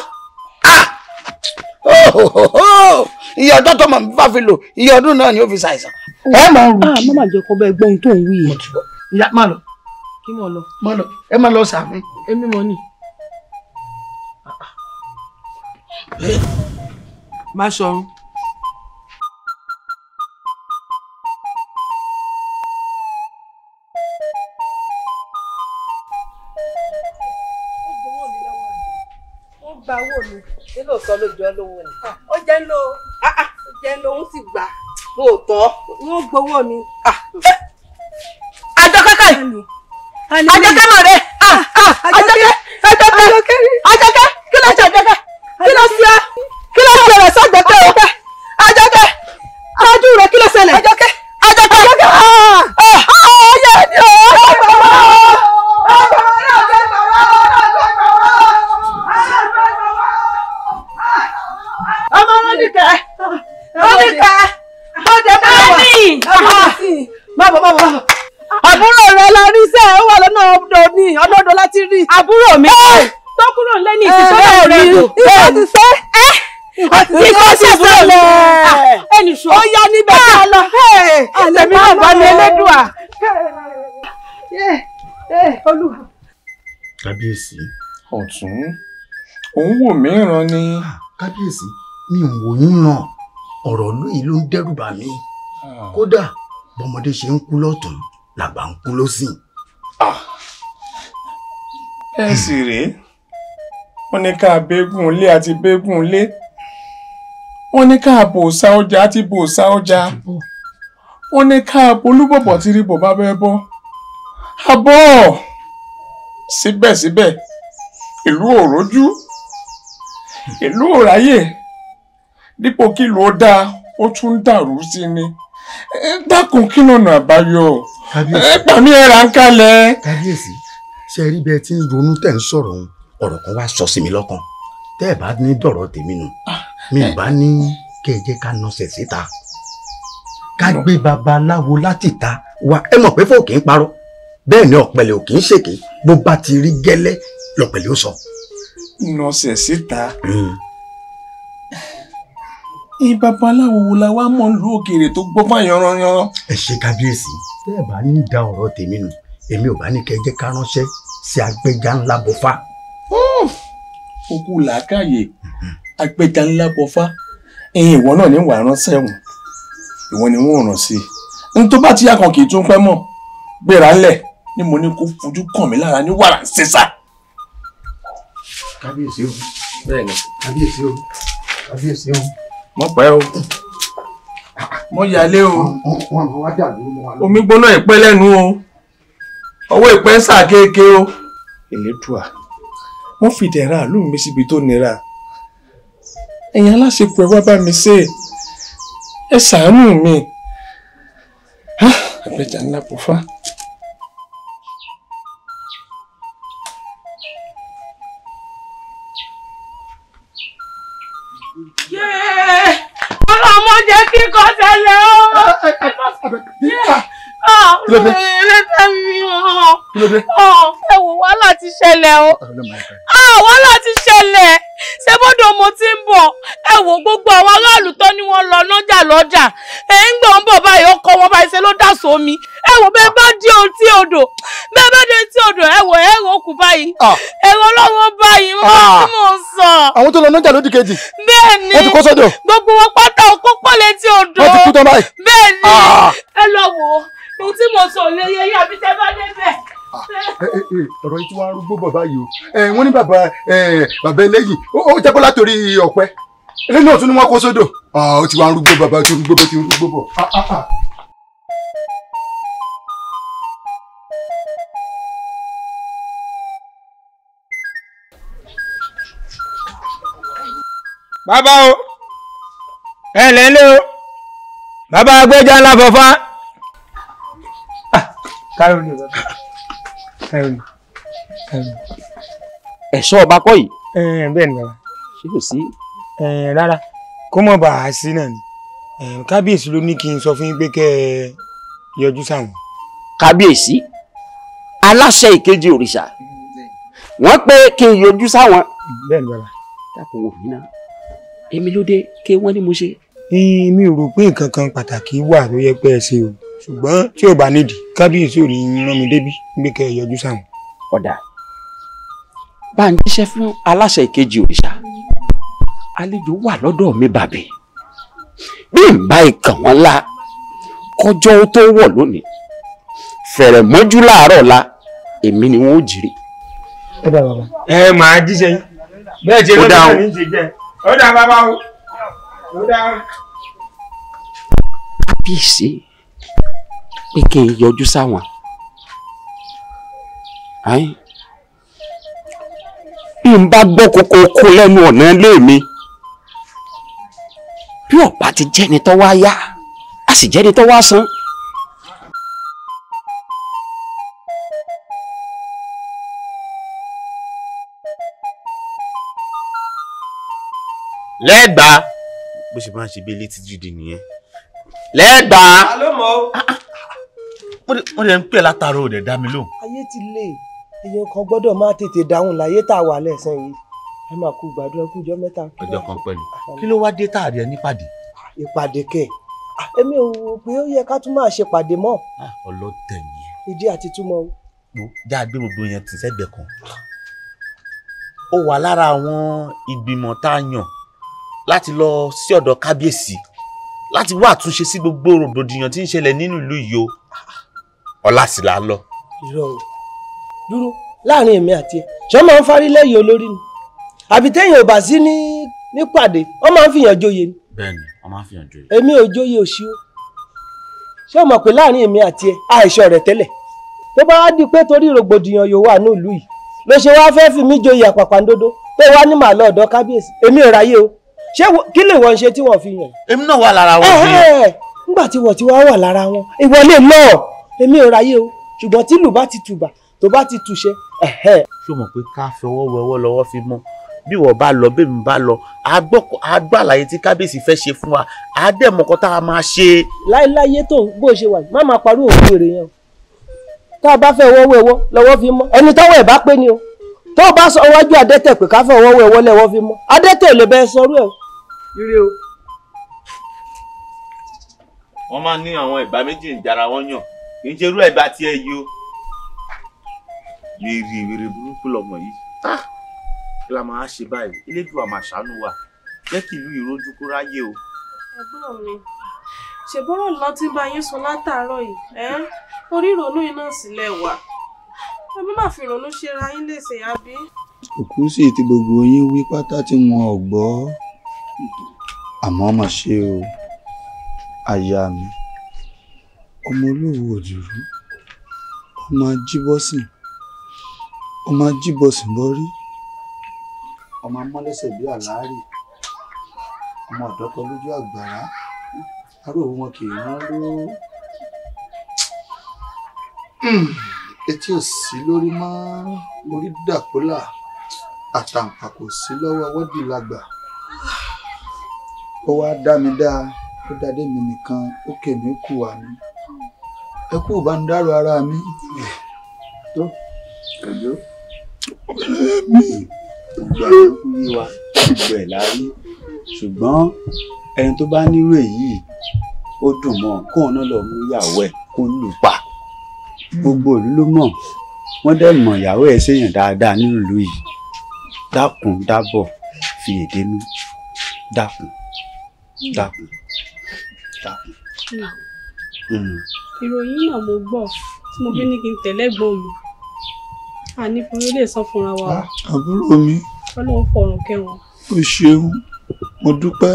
iye ọjọ́ tọmọ mi bá fi lò iye ọdún náà ni ó fi ṣàìsàn. Ẹ máa rù kí. Má má jẹ́ kó bẹ́ẹ̀ gbọ́ ohun tó ń wí yìí. Ìyá má lọ Kí mo lọ. Mo lọ, ẹ má lọ sàfin. Èmi mo ní. Má sọrun. Ó gba owó mi, ṣé lóòótọ́ ló jọ lówó ni? Ó jẹ́ ń lo, ó jẹ́ ń lo, ó sì gbà. Lóòótọ́. Wọ́n gbowó mi. Àjọkẹ́ kàì. Àjọkẹ́ mọ̀ rẹ̀. Àjọkẹ́. Àjọkẹ́. Àjọkẹ́. Kí ló ṣe Àjọkẹ́? Kí ló ṣe ọ́? Kí ló ṣẹlẹ̀ sọ́jọ́kẹ́ o? Àjọkẹ́. Ajú rẹ̀ kí ló ṣẹlẹ̀? Àjọkẹ́. Àjọkẹ́. Àjọkẹ́. Ayé ni o. Ọmọ Rọ́nìkẹ́. Rọ́nìkẹ́. Ọdẹ bá wà. Má bọ̀ má bọ̀ má bọ̀. Àbúrò rẹ la rí sẹ́, ó wà lọ́nà ọ̀dọ̀ ní ọ̀dọ̀ láti rí. Àbúrò mi tó kúrò lé ní ìsìnkú rẹ̀ kò. Ìkọ́ ti sẹ́. Ìkọ́ ti sẹ́lẹ̀. Ẹnì sọ. Ó yá níbẹ̀ ká lọ. Tèmi náà bá mi Elédùà. Olúwa. Kábíyèsí. Ọ̀tún, òun wò mí ràn ni. Kábíyèsí, mi ò wò yín ràn. Ọ̀rọ̀ ìlú yìí ló ń dẹ́rù bà mí. Kódà bọ́mọdé ṣe ń kú lọ́tún làgbà ń kú lósì. Bẹ́ẹ̀ sì rèé, wọ́n ní ká bẹ́gùn ilé àti bẹ́gùn ilé, wọ́n ní ká bòòṣà ọjà àti bòòṣà ọjà, wọ́n ní ká bolúbọ̀bọ̀ tí rí bọ̀ bá bẹ́ẹ̀ bọ́. Àbọ̀ síbẹ̀síbẹ̀ ìlú ò rójú, ìlú ò ráyè, dípò kí ìlú ó dáa ó tún ń dàrú sí ni. Dákun, kí lọ́nà àbáyọ? Ẹ gbà mí, ẹ rà ń kalẹ̀. Kábíyèsí, ṣe rí bẹ́ẹ̀ tí ń ronú tẹ̀ ń sọ̀rọ̀ òun, ọ̀rọ̀ kan wá sọ sí mi lọ́kàn. Tẹ́ ẹ̀ bá ní dọ̀rọ̀ tèmi nù, mi ò bá ní kẹ́ ẹ jẹ́ ká nọsẹ̀ síta, ká gbé babaláwo láti ta wa. Ẹ mọ̀ pé fóò kì í parọ́, bẹ́ẹ̀ ni ọ̀pẹ̀lẹ̀ ò kì í ṣèké, bó bá ti rí gẹ́lẹ́ lọ̀pẹ̀lẹ̀ ó sọ. Nọsẹ̀ síta? Babaláwo wo la wá mọ̀ lú òkèèrè tó gbọ́ fún yanranyanran. Ẹ ṣe kábíyèsí, tẹ́ ẹ bá ní da ọ̀rọ̀ tèmi nù, èmi ò bá ní kẹ́ ẹ jẹ́ ká ránṣẹ́ sí agbẹja ńlá bọ́fá. Okú làákàyè, agbẹja ńlá bọ́fá. Ìwọ náà ní wàá ránṣẹ́ wọn, ìwọ ni wọ́n rán sí i. N tó bá ti yá kan kì í tún pẹ́ mọ́, gbéra ńlẹ̀ ni mo ní kó fojú kàn mí lára ní wàrà ń sísà. Kábíyèsí o. Bẹ́ẹ̀ni. Kábíyèsí o. Kábíyèsí o. Mọ̀ pẹ́ o, mọ̀ yálé o, omi gbóná ìpẹ́ lẹ́nu o, ọwọ́ ìpẹ́ ń sà kéèké o. Elédùà, wọ́n fi ìdẹ̀ra ìlú mi síbi tó nira. Ẹ̀yin aláṣepọ̀ ẹ wá bá mi ṣe, ẹ ṣàánú mi. Àgbẹ̀jà ńlá kò fá. Ọlọ́mọ jẹ́ kí kò ṣẹlẹ̀ o. Ẹ wò, wàhálà ti ṣẹlẹ̀ o. Wàhálà ti ṣẹlẹ̀. Ṣé bọ́dọ̀ mo ti ń bọ̀? Ẹ wò, gbogbo àwọn aráàlú tó ní wọ́n lọ lọ́jà lọ́jà. Ẹ ń gbọ̀n bọ̀ báyìí, ọkọ wọn báyìí ṣe ló dà sómi. Ẹ wò, bẹ́ẹ̀ bá dé etí odò, bẹ́ẹ̀ bá dé etí odò, ẹ wò, ẹ rò kù báyìí. Ẹ̀rọ ọlọ́wọ́ báyìí, wọ́n tí mò ń sọ. Àwọn tó lọ lọ́jà lódì kejì. Bẹ́ẹ̀ ni. Wọ́n ti kó sódò. Gbogbo wọn pátá òkú pọ̀ létí odò. Wọ́n ti kú tán báyìí. Bẹ́ẹ̀ ni. Ẹ lọ wò ó, ohun tí mo sọ lè yẹ yín àbí tẹ bá débẹ̀. Ọ̀rọ̀ yìí tí wọ́n á rúgbó bọ̀ báyìí o. Wọ́n ní bàbá eléyìí ó jábọ́ látòrí ọ̀pẹ, eléyìí náà tún ní wọ́n kó sódò. Ó ti wá rúgbó bàbá, ó ti rúgbó bọ̀, ti rúgbó bọ̀. Bàbá o, ẹ lẹ́lẹ́ o, bàbá agbẹ́jà ńlá fọfá. Káyọ̀ ni bàbá. Káyọ̀ ni. Káyọ̀ ni. Ẹ̀ṣọ́ ọba kọ́ yìí. Bẹ́ẹ̀ ni bàbá. Ṣé kò sí? Rárá, kó mọ̀ bá a sí náà ni. Kábíyèsí ló ní kí n sọ fún yín pé kẹ́ ẹ yọjú sáwọn. Kábíyèsí, aláṣẹ ìkejì òrìṣà, wọ́n pé kí n yọjú sáwọn. Bẹ́ẹ̀ ni bàbá. Dákun wò mí náà, èmi ló dé kí wọ́n ní mo ṣe. Mi ò rò pé nǹkan kan pàtàkì wà tó yẹ pé ẹ ṣe o, Ṣùgbọ́n tí ò bá nídìí, kábíyèsí ò ní rán mi débí gbé kẹ́ ẹ yọjú sáwọn. Ọ̀dà, bá ń jíṣẹ́ fún aláṣẹ ìkejì òrìṣà, àlejò wà lọ́dọ̀ mi bàbí. Bí n bá ìkàn wọn la kọjọ́ ó tó wọ̀ lónìí, fẹ̀rẹ̀ mọ́jú láàárọ̀ la, èmi ni wọ́n ó jìrì. Ẹ dá bàbá. Ẹ máa jíṣẹ́ yín. Bẹ́ẹ̀ ṣe lọ́dọ̀ ní ṣe jẹ́. Ó dá bàbá o. Ó dá. Kábíyèsí pé kí n yọjú sáwọn. Bí n bá gbọ́ kókó kó lẹ́nu ọ̀nà ilé mi, bí ọ̀pá ti jẹ́ni tó wá yá, a sì jẹ́ni tó wá san. Lẹ́gbàá bó ṣe máa ń ṣe bí létí jíde nìyẹn. Lẹ́gbàá. Ta ló mọ̀ o? Wọ́n lè ń pè látàárọ̀ ò dẹ̀ dá mi lóhùn. Ayé ti le, èèyàn kan gbọ́dọ̀ máa tètè dáhùn láyé tá a wà lẹ́sàn yìí. Ẹ máa kú gbàdúrà kú ọjọ́ mẹ́ta. Ọjọ́ kan pẹ̀lú. Kí ló wá dé táàrí ẹ nípàdé? Ìpàdé kẹ̀. Èmi ò rò pé ó yẹ ká tún máa ṣe pàdé mọ́. Ọlọ́tẹ̀ nìyẹn. Ìdí àti túmọ̀ o. Já gbé gbogbo yẹn tì sẹ́gbẹ̀ẹ́ kan. Ó wà lára àwọn ìgbìmọ̀ tá a yàn láti lọ sí ọ̀dọ̀ kábíyèsí láti wá àtúnṣe sí gbogbo rògbòdìyàn tí ń ṣẹlẹ̀ nínú ìlú yìí o. Ọ̀la sì là ń lọ. Irọ́ o, dúró láàrin èmi àti ẹ, ṣé wọ́n máa ń fárí lẹ́yìn olórí ni? Àbí téèyàn ò bá sí nípàdé, wọ́n máa ń fìyàn joyè ni. Bẹ́ẹ̀ni, wọ́n máa ń fìyàn joyè. Èmi ò joyè òṣì o. Ṣé o mọ̀ pé láàrin èmi àti ẹ, àìsàn rẹ̀ tẹ́lẹ̀. Tó bá wá di pé torí rògbòdìyàn yóò wà ní ìlú yìí, ló ṣe wá fẹ́ fi mí joyè àpàpàǹdodo tó wá ní màá lọ ọ̀dọ̀ kábíyèsí. Èmi ò ráyè o. Ṣé kí lè wọ́n ṣe tí wọ́n fi yàn? Èmi náà wà lára wọn. Nígbà tí wọ́n ti wá wà lára wọn, ìwọ lè lọ. Èmi ò ráyè o. Ṣùgbọ́n tí ìlú bá ti tùbà, tó bá ti túṣe. Ṣé o mọ̀ pé ká fi ọwọ́ wẹwọ́ lọ́wọ́ fi mọ́? Bí wọ́n bá lọ, bẹ́ẹ̀ mi bá lọ, a gbọ́ àlàyé tí kábíyèsí fẹ́ ṣe fún wa, a dẹ̀ mọ̀ nǹkan tá a máa ṣe. Láéláyé tó bó ṣe wà, má máa parú òkú èrè yẹn o. Tá a bá fẹ́ ọwọ́ wẹwọ́ lọ́wọ́ fi mọ́. Ẹni tọ́wọ́ ẹ̀ bá pé ni o. Tó o bá sọ wájú adẹ́tẹ̀ pé ká fẹ́ ọwọ́ wẹwọ́ lẹ́wọ́ fi mọ́. Adẹ́tẹ̀ ò lè bẹ́ẹ̀ sọrú ẹ̀ o. Ire o. Wọ́n máa ní àwọn ẹ̀bá méjì ń jara wọ́n yàn. Kì í ṣe irú ẹ̀bá tí ẹ yí o. Wèrè wèrè burúkú lọmọ yìí. Kí la máa ṣe báyìí? Elédùà máa ṣàánú wa. Jẹ́ kí ìlú ìrójú kó ráyè o. Ẹ̀gbọ́n mi, ṣèbọ́rọ̀ lọ tí ń bá yín sọ látàárọ̀ yìí, orí ìrònú iná sílẹ̀ wà. Ẹ má má fi ìrònú ṣe ra yín léṣe, àbí? Òkú sì ti gbogbo yín wí pátá tí wọn ò gbọ́. Àmọ́ mà ṣe o, aya mi, ọmọ olówó òdìrú, ọmọ ajíbọ́sìn, ọmọ ajíbọ́sìn bọ́rí, ọmọ amọ́lẹ́sẹ̀ bí àlárì, ọmọ ọ̀dọ́kọ lójú àgbàrá, aró wọn kì í rán ló. Etí ò sí lórí mọ́, orí dàpọ́là, àtàǹpà kò sí lọ́wọ́ wọ́dì lágbà. Ó wá dá mi dá, ó dádé mi nìkan, ó kè mí kù wá ní. Ẹ kú bá ń dárò ara mi. Tó, òjò. Gbogbo àkókò yé wa, gbogbo ẹ̀ la rí. Ṣùgbọ́n ẹni tó bá nírú èyí, ó dùn mọ́ kóun náà lọ mú ìyàwó ẹ̀ kó lù pa. Gbogbo ìlú ló mọ̀, wọ́n dẹ̀ mọ̀ ìyàwó ẹ̀ séèyàn dáadáa nínú ìlú yìí. Dákun dábọ̀ fi èdè nú. Dákun dákun dákun. Ìròyìn náà mo gbọ́ tí mo fi ní kí n tẹ̀lé ẹ̀gbọ́n mi. Àní fún ilé sọ fúnra wa. Àbúrò mi. Ọlọ́run fọ̀rùn kẹ́wọn. O ṣeun, mo dúpẹ́.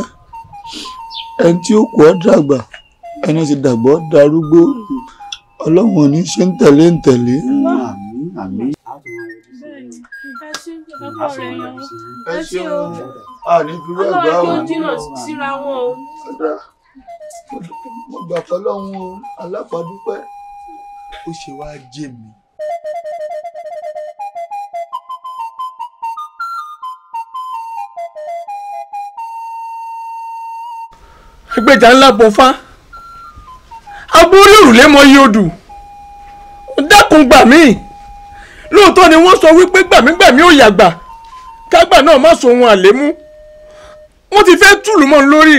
Ẹni tí ó kú ọ dàgbà, ẹni tí dàgbà ọ darúgbó. Ọlọ́run ò ní ṣe ń tẹ̀lé ń tẹ̀lé. Àmín àmín. Ẹ ṣeun, a ní fi rú ẹ̀gbá o. Ọlọ́run kí ó jìnnà síra wọn o. Mo gbà fọlọ́run o, aláfàdúpẹ́. Ó ṣe wá jẹ́ mi. Ẹgbẹ́jà ńlá bọ̀fá, aborí òrùlé mọ iye odù, dákun gbà mí. Lóòótọ́ ni wọ́n sọ wípé gbàmígbàmí ò yàgbà, kágbà náà má sọ ohun àlémú. Wọ́n ti fẹ́ tùlù mọ́ lórí,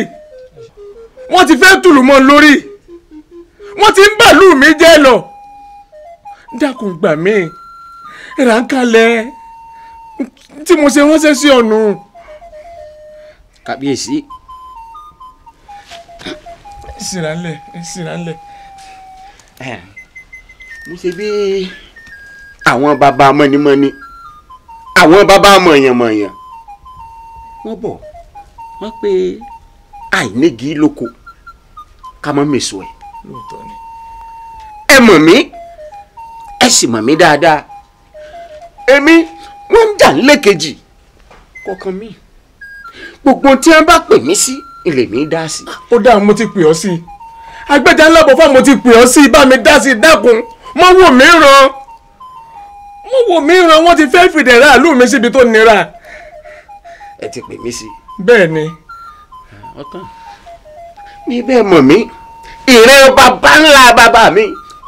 wọ́n ti fẹ́ tùlù mọ́ lórí. Wọ́n ti ń bàlú mi jẹ́ lọ. Dákun gbà mí, ìrànkalẹ̀ tí mo ṣe ránṣẹ́ sí ọ̀nù. Kábíyèsí. Ìsìnrànlẹ̀ ìsìnrànlẹ̀. Mo ṣe bí àwọn bàbá mọ́nímọ́ní, àwọn bàbá mọ̀yànmọ̀yàn, wọ́n bọ̀ wọ́n pé àìnígi lóko ká mọ́ mèso ẹ̀. Ẹ mọ̀ mí, ẹ sì mọ̀ mí dáadáa. Èmi wọ́n ń jà nílẹ̀kejì kọ̀ọ̀kan mi. Gbogbo tí wọ́n bá pè mí sí ilé mi dá sí. Ó dáa, mo ti pè ọ́ sí i. Agbẹ́jà ńlá bọ̀ fún mo ti pè ọ́ sí i, bá mi dá sí i, dákun. Mọ́ wò mí ràn. Mọ́ wò mí ràn, wọ́n ti fẹ́ fìdẹ̀rẹ́ àlù mi síbi tó nira. Ẹ ti pè mí sí. Bẹ́ẹ̀ ni. Ọ̀tán. Mi bẹ́ẹ̀ mọ̀ mí. Ìrẹ́ bàbá ńlá bàbá mi,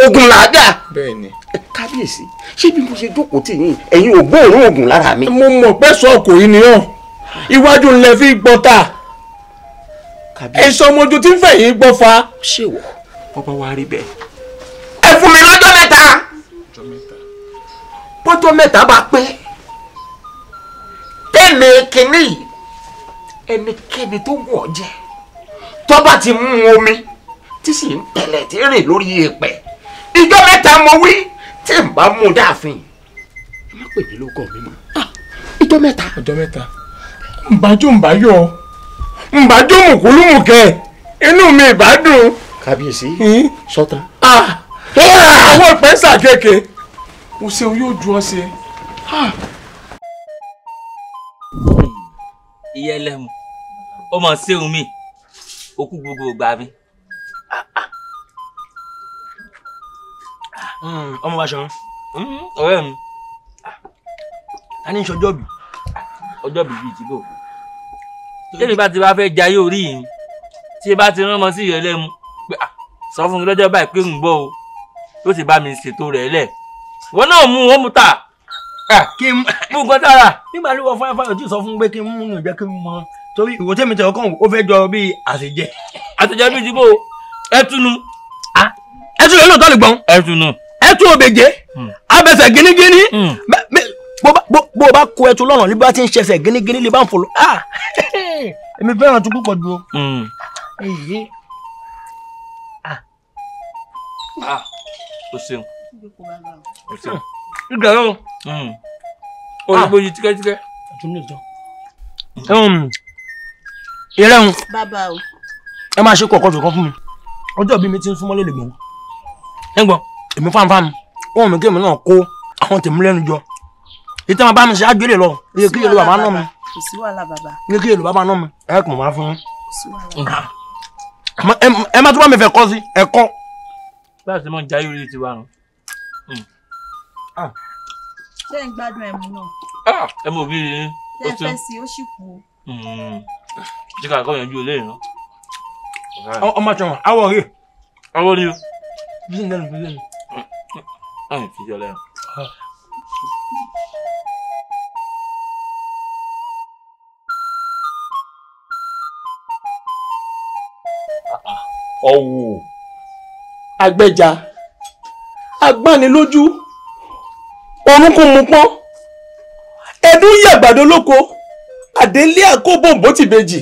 ogun làádà. Bẹ́ẹ̀ ni. Kábíyèsí, ṣé bí mo ṣe jókòó tì yín, ẹ̀yin ò gbóòórùn oògùn lára mi. Mo mọ̀ pé sọ kò yí ni ọ́. Iwájú ńlẹ̀ fi gbọ́ ta. Èso ọmọjú tí ń fẹ̀ yín gbọ́ fa. Ṣé wọ bọ́bá wa rí bẹ́ẹ̀. Ẹ fún mi lọ́jọ́ mẹ́ta. Bọ́jọ́ mẹ́ta bá pé. Tẹ́mi kìíní yìí, ẹnikẹ́ni tó wọ̀ ọ́ jẹ́, tó bá ti mú omi tí sì ń tẹ̀lẹ̀ tí ń rìn lórí èèpẹ̀. Ìjọ́ mẹ́ta mo wí tí n bá mú dáàfin. Ẹ má pè mí lóko mi mọ́. Ìjọ́ mẹ́ta. Ọjọ́ mẹ́ta. Ǹbájú ǹbáyọ̀, ǹbájú mùkúlùmùkẹ́, inú mi ìbádùn. Kábíyèsí, sọ́tàn. Àwọn ìpẹ́ sàkéèké. Mo ṣe o yóò ju ọ ṣe. Ìyá ẹlẹ́mu, ó mọ̀ sí òun mi, òkú gbogbo ìgbà mi. Ọmọ wa ṣan. Ọ̀rẹ́ mi. A ní sọjọ́ bí. Ọjọ́ bíbí ìdìbò. Tẹ́mi bá ti wá fẹ́ jayé orí yìí, tí ẹ bá ti rán ọmọ sí ìyá ẹlẹ́mu, pé sọ fún mi lọ́jọ́ báyìí pé ń gbọ́ o, yóò sì bá mi ṣètò rẹ̀ lẹ̀. Wọ́n náà mú wọn mú ta. Kí n mú nǹkan tára. Nígbà tí wọ́n fún ẹ tí sọ fún pé kí n mú un jẹ́ kí n mọ torí ìwọ tẹ́mi tẹ̀ ọkàn ó fẹ́ jọ bíi àṣejẹ. Àṣejẹ bíi ìdìbò ẹtùnú. Ẹtùnú lóòótọ́ lè gbọ́n. Ẹtùnú. Ẹtù òbèjé. Abẹsẹ̀ gínígíní. Bó o bá kó ẹtù lọ́nà ní bá ti ń ṣẹṣẹ̀ gínígíní lè bá ń fòlò. Èmi fẹ́ràn tó púpọ̀ ju o. O ṣeun. O ṣeun. Ìgbà yóò. O lè bójú tíkẹ́tíkẹ́. Ìrẹ́hun. Bàbá o. Ẹ máa ṣe kọ̀ọ̀kan ṣọ̀kan fún mi. Ọjọ́ ìbí mi ti ń súnmọ́ lélẹ̀ gbọ̀n. Ẹ gbọ́, èmi fáńfáń mi, wọ́n mi kémi náà kó àwọn tèmi lẹ́nu jọ. Ìtàn bàbá mi ṣe ágbélé lọ, iye kí èlò bàbá náà mi. Kò sí wàhálà bàbá. Iye kí èlò bàbá náà mi, ẹ kàn máa fún yín. Kò sí wàhálà. Ẹ má tún bá mi fẹ́ kọ́ sí ẹ̀kọ́. Bá a ṣe máa ń jayé orí tiwa nù. Ṣé ń gbádùn ẹmu náà? Ẹmu òbí yìí. Ṣé ẹ fẹ́ sí ó sì kú o? Jẹ́ ká kọ́ yanjú olóyè náà. Ọmọ àtọ̀wọ̀n, awọ rè. Awọ ni o. Bí ń lẹ́nu bí lẹ́nu. Ẹ̀yìn fi jọ lẹ́nu. Ọ̀wù agbẹ́ja agbánilójú orúnkún mu pọ́n ẹdún yàgbàdo lóko àdélé àkóbòǹbò tìbejì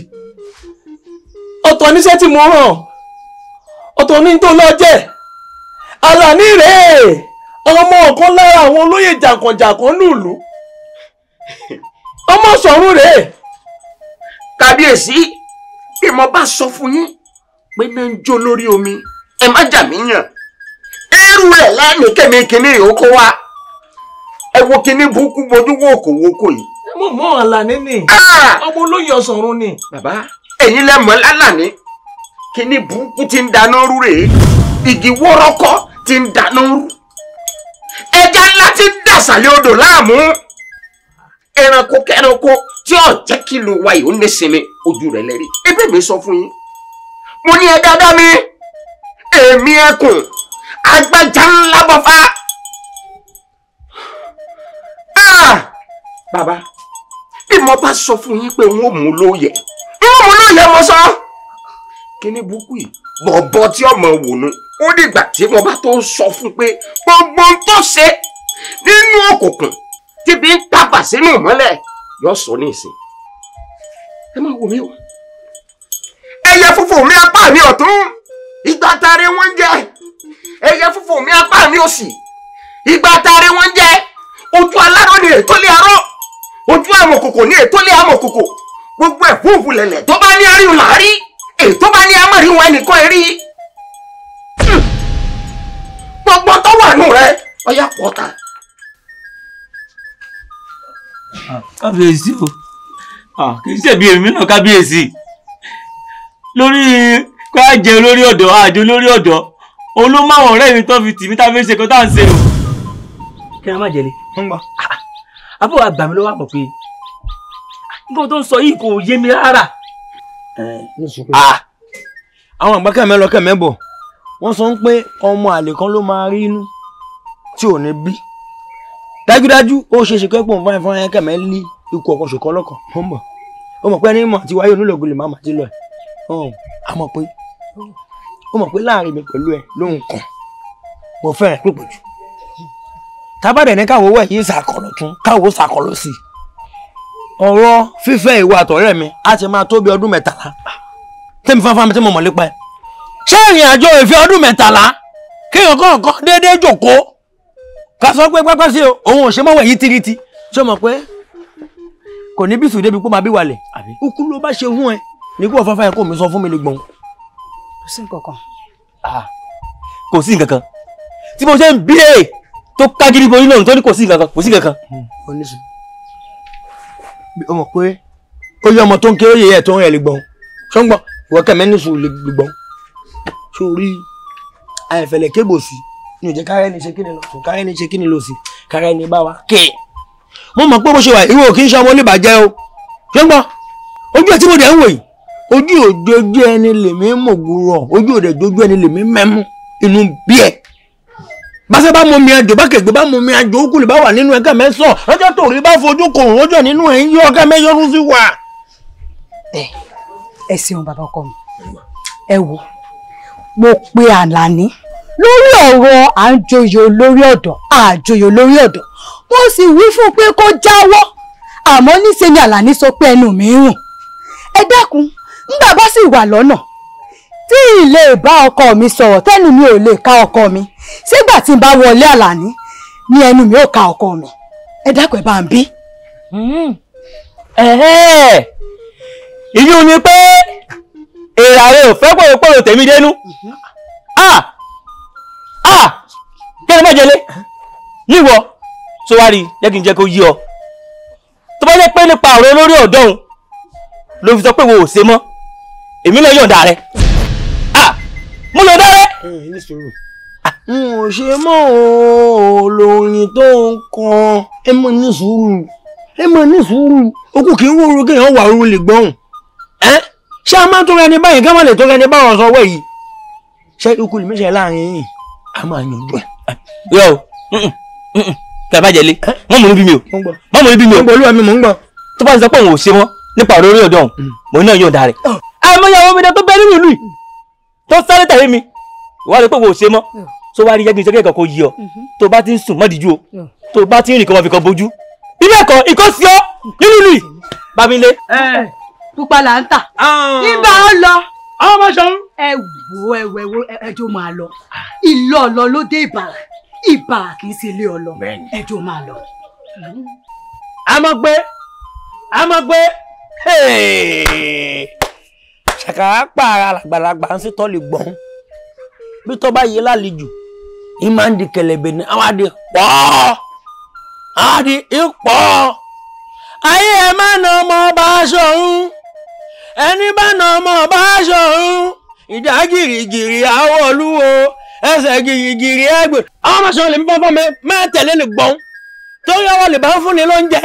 ọ̀tọ̀ níṣẹ́ tí mo ràn ọ̀tọ̀ ní tó lọ jẹ́ Àlàní rèé ọmọ ọ̀kan lára àwọn olóyè jàǹkànjàǹkàn nílùú ọmọ Ṣọ̀run rèé. Kábíyèsí, bí mo bá sọ fún yín pé náà ń jó lórí omi, ẹ má jà mí yàn. Irú ẹ̀ lẹ́nu kẹ́mi kínní ìhókò wa. Ẹ wo kínní burúkú bojú wo kò wo kò yìí. Ẹ mọ̀ mọ́ Àlàní ni ọmọ olóyè Ọ̀ṣọ̀run ni. Bàbá, ẹ̀yin lẹ mọ̀ lálàní. Kínní burúkú ti ń dáná rú rèé. Igi wọ́rọ́kọ́ ti ń dáná rú. Ẹja ńlá ti ń dàsàlẹ̀ odò láàmú. Ẹranko kẹranko tí ò jẹ́ kí lu wa yìí ó ní sinmi ojú rẹ̀ lẹ́rí. Ebí mi sọ fún yín. Mo ní ẹ dáadáa mi. Èmi ẹkùn agbájá ńlá bọ́fá. Bàbá, bí mo bá sọ fún yín pé n ó mú lóye, n ó mú lóye mo sọ. Kíní burúkú yìí, bọ̀bọ̀ tí ọmọ wò nu, Ó dìgbà tí mo bá tó sọ fún pé gbogbo ohun tó ṣe nínú òkùnkùn tí bí ń tàfà sínú ìmọ́lẹ̀ yóò sọ ní ìsìn. Ẹ máa wò mí o. Ẹyẹ funfun mi apá mi ọ̀tún, ìgbà tare wọ́n ń jẹ. Ẹyẹ funfun mi apá mi òsì, ìgbà tare wọ́n ń jẹ. Ojú aláró ni ètò lé aró, ojú amọ̀kòkò ni ètò lé amọ̀kòkò. Gbogbo ẹ̀ fúnfún lẹ̀lẹ̀ tó bá ní aríhun làárí, èyí tó bá ní amọ̀ríhun ẹnìkan rí. Gbogbo tó wà nù rẹ, ọyá pọ̀ta. Kábíyèsí o, kì í ṣèbí èmi náà kábíyèsí. Lórí kó a jẹ olórí ọ̀dọ́, àjò olórí ọ̀dọ́, òun ló máwọn ọ̀rẹ́ mi tó fi tì mí tá a fi ń ṣe kó tá à ń ṣe o. Kí ni a máa jẹlé? Àbúrò àgbà mi ló wà pọ̀ pé nǹkan tó ń sọ yìí kò yé mi rárá. Àwọn àgbà kẹ̀mẹ́ lọ kẹ̀mẹ́ bọ̀, wọ́n sọ pé ọmọ àlè kan ló máa rí inú tí ò ní bí. Dájúdájú ó ṣe é ṣe kẹ́pọ̀ fún ẹ̀fọn ẹ̀ kẹ̀mẹ́ lé ikú ọkọ̀ ṣòkan lọ́kàn. Ó mọ̀ ó mọ̀ pé ẹni mọ̀ àti wáyé onílògùn lè má mà ti lọ ẹ̀. A mọ̀ pé ó mọ̀ pé láàrin mi pẹ̀lú ẹ̀ lóhùn kan mo fẹ́ràn pípọ̀ jù. Tábàdẹ̀ ní káwọ́ wẹ̀ yìí ṣàkọlọ̀ tún káwọ́ ṣàkọlọ̀ sí i. Ọ̀rọ̀ fífẹ́ ìwà àtọ̀rẹ́ mi á ti máa tó bí ọdún 13 tẹ́mi fáfá mi tí mo mọ̀ nípa ẹ̀. Ṣé ìrìn àjò ìfẹ́ ọdún 13 kéèyàn kọ̀ọ̀kan déédéé jòkó ká sọ pé pápá sí o òun ò ṣe mọ́wọ́ èyí tiriti. Ṣé o mọ̀ pé kò ní bísù débi kó máa bí wàlẹ̀? Ukú ló bá ṣe fún ẹ ní kó fáfá yẹn kó mi sọ fún mi lè gbọ̀n. Kò sí nǹkan kan. Kò sí nǹkan kan tí mo ṣe ń bí èrè tó kágírí borí náà tó ní kò sí nǹkan kan kò sí nǹkan kan. O mọ̀ pé ó yẹ ọmọ tó ń kéré yẹ tó ń rẹ̀ lè gbọ̀n ṣọ́ngbọ̀n ìwọ kẹ̀mẹ́ ní sùúrù lè gbọ̀n sórí àìfẹ̀lẹ̀ kébò sí ní ò jẹ́ kárẹ́ ní ṣe kíni lọ sùn kárẹ́ ní ṣe kíni lọ sí kárẹ́ ní bá wa kẹ́. Mo mọ̀ pé bó ṣe wà ìwọ kì í ṣe ọmọ oníbàjẹ́ o ṣọ́ngbọ̀n ojú ẹ̀ tí mo dẹ̀ ń wò yìí ojú òjòjú ẹni lèmi mọ̀gùrọ̀ ojú òdẹ̀jọ́jú ẹni lèmi mẹ́mú inú bí ẹ̀. Báṣẹ́ bá mú mi àjò bá kẹ̀gbẹ́ bá mú mi àjò ó kù lè bá wà nínú ẹ̀ka mẹ́sàn lọ́jọ́ tó rí bá fojú kò rùn lọ́jọ́ nínú ẹ̀ ń yọ ọ̀ká mẹ́yọ́rú sí wa. Ẹ ṣeun bàbá ọkọ mi, ẹ wo mo pe Àlàní lórí ọ̀rọ̀ à ń joyè olórí ọ̀dọ́ àjoyè olórí ọ̀dọ́, mo sì wí fún pé kó jáwọ́, àmọ́ níṣe ni Àlàní sọ pé ẹnu mi ń rùn. Ẹ dákun, ńgbà bá sì wà lọ́nà tí ilé bá ọkọ mi sọ̀rọ̀ tẹ́nu mi ò lè ká ọkọ mi, sígbà tí n bá wọlé Àlàní ní ẹnu mi ò ká ọkọ mi. Ẹ dákun ẹ bá ń bí. Ìyún ni pé èrà rẹ ò fẹ́ pòròpòrò tèmi dénú. Kí ni má jẹlé níwọ tó wá rí jẹ́ kí n jẹ́ kó yí ọ tó bá jẹ́ pé nípa ọ̀rọ̀ olórí ọ̀dọ́ òun ló fi sọ pé wo ò ṣe mọ́, èmi náà yọ̀ǹda rẹ. Mo lọ dárẹ́. N ò ṣe mọ́ olórin tó ń kan. Ẹ mọ̀ ní sùúrù, ẹ mọ̀ ní sùúrù. Okùn kì í wóoru kéèyàn wà oorun lè gbọ́hùn. Ṣé a máa tó rẹni báyìí ká má lè tó rẹni báwọn sọ wẹ̀ yìí? Ṣé ikú lè méṣe láàrin yìí? A máa yanjú ẹ̀. Yọ o, kí a bá jẹ lé, wọ́n mú ní bí mi o, wọ́n mú ní bí mi o. Mo ń gbọ́ olúwa mi, mò ń gbọ́. Tó bá ti sọ pé òun ò ṣe mọ́ nípa ọ̀rọ̀ orí ọ̀dọ́ òun, mò ń náà yọ̀ǹda rẹ̀. Àìmọye àwọn omidan tó bẹ nínú ìlú yìí tó sáré tẹ̀lé mi, ìwà rẹ̀ pé wo ò ṣe mọ́. Tó wá rí jẹ́ kí n ṣe kẹ́kọ̀ọ́ kó yí ọ, tó bá ti ń sùn mọ́dìjú o, tó bá ti ń rìn kó máa fi kan bójú. Bí bẹ́ẹ̀ kọ́, ìkó sí ọ nínú ìlú yìí. Bámilé. Pupa là ń tà. Ibà ó lọ. Àwọn ọmọ ṣan. Ẹ wo ẹ wo ẹ wo ẹjọ́ máa lọ. Ìlọ ọlọ ló dé Ìbàrà. Ìbàrà kì í ṣe ilé ọlọ. Ẹjọ́ máa lọ. A mọ̀ pé a mọ̀ pé ṣàkàrà pààrà làgbàlagbà ń sí tọ́lì gbọ̀n. Bí tọ́ bá yé lálejò, ì máa ń di kẹlẹ̀bẹ̀ ní àwọn àdì pọ̀. Àdì ìpọ̀. Ayé ẹ má nà ọmọ bá ṣọ̀run. Ẹni bá nà ọmọ bá ṣọ̀run. Ìdá gìrìgìrì àwọ̀ olúwo. Ẹsẹ̀ gìrìgìrì ẹgbẹ̀. Àwọn ọmọ ṣọ̀run lè mú fọ́fọ́ mi mẹ́tẹ̀lé lè gbọ̀n. Torí ọwọ́ lè bá ń fúnni lóúnjẹ.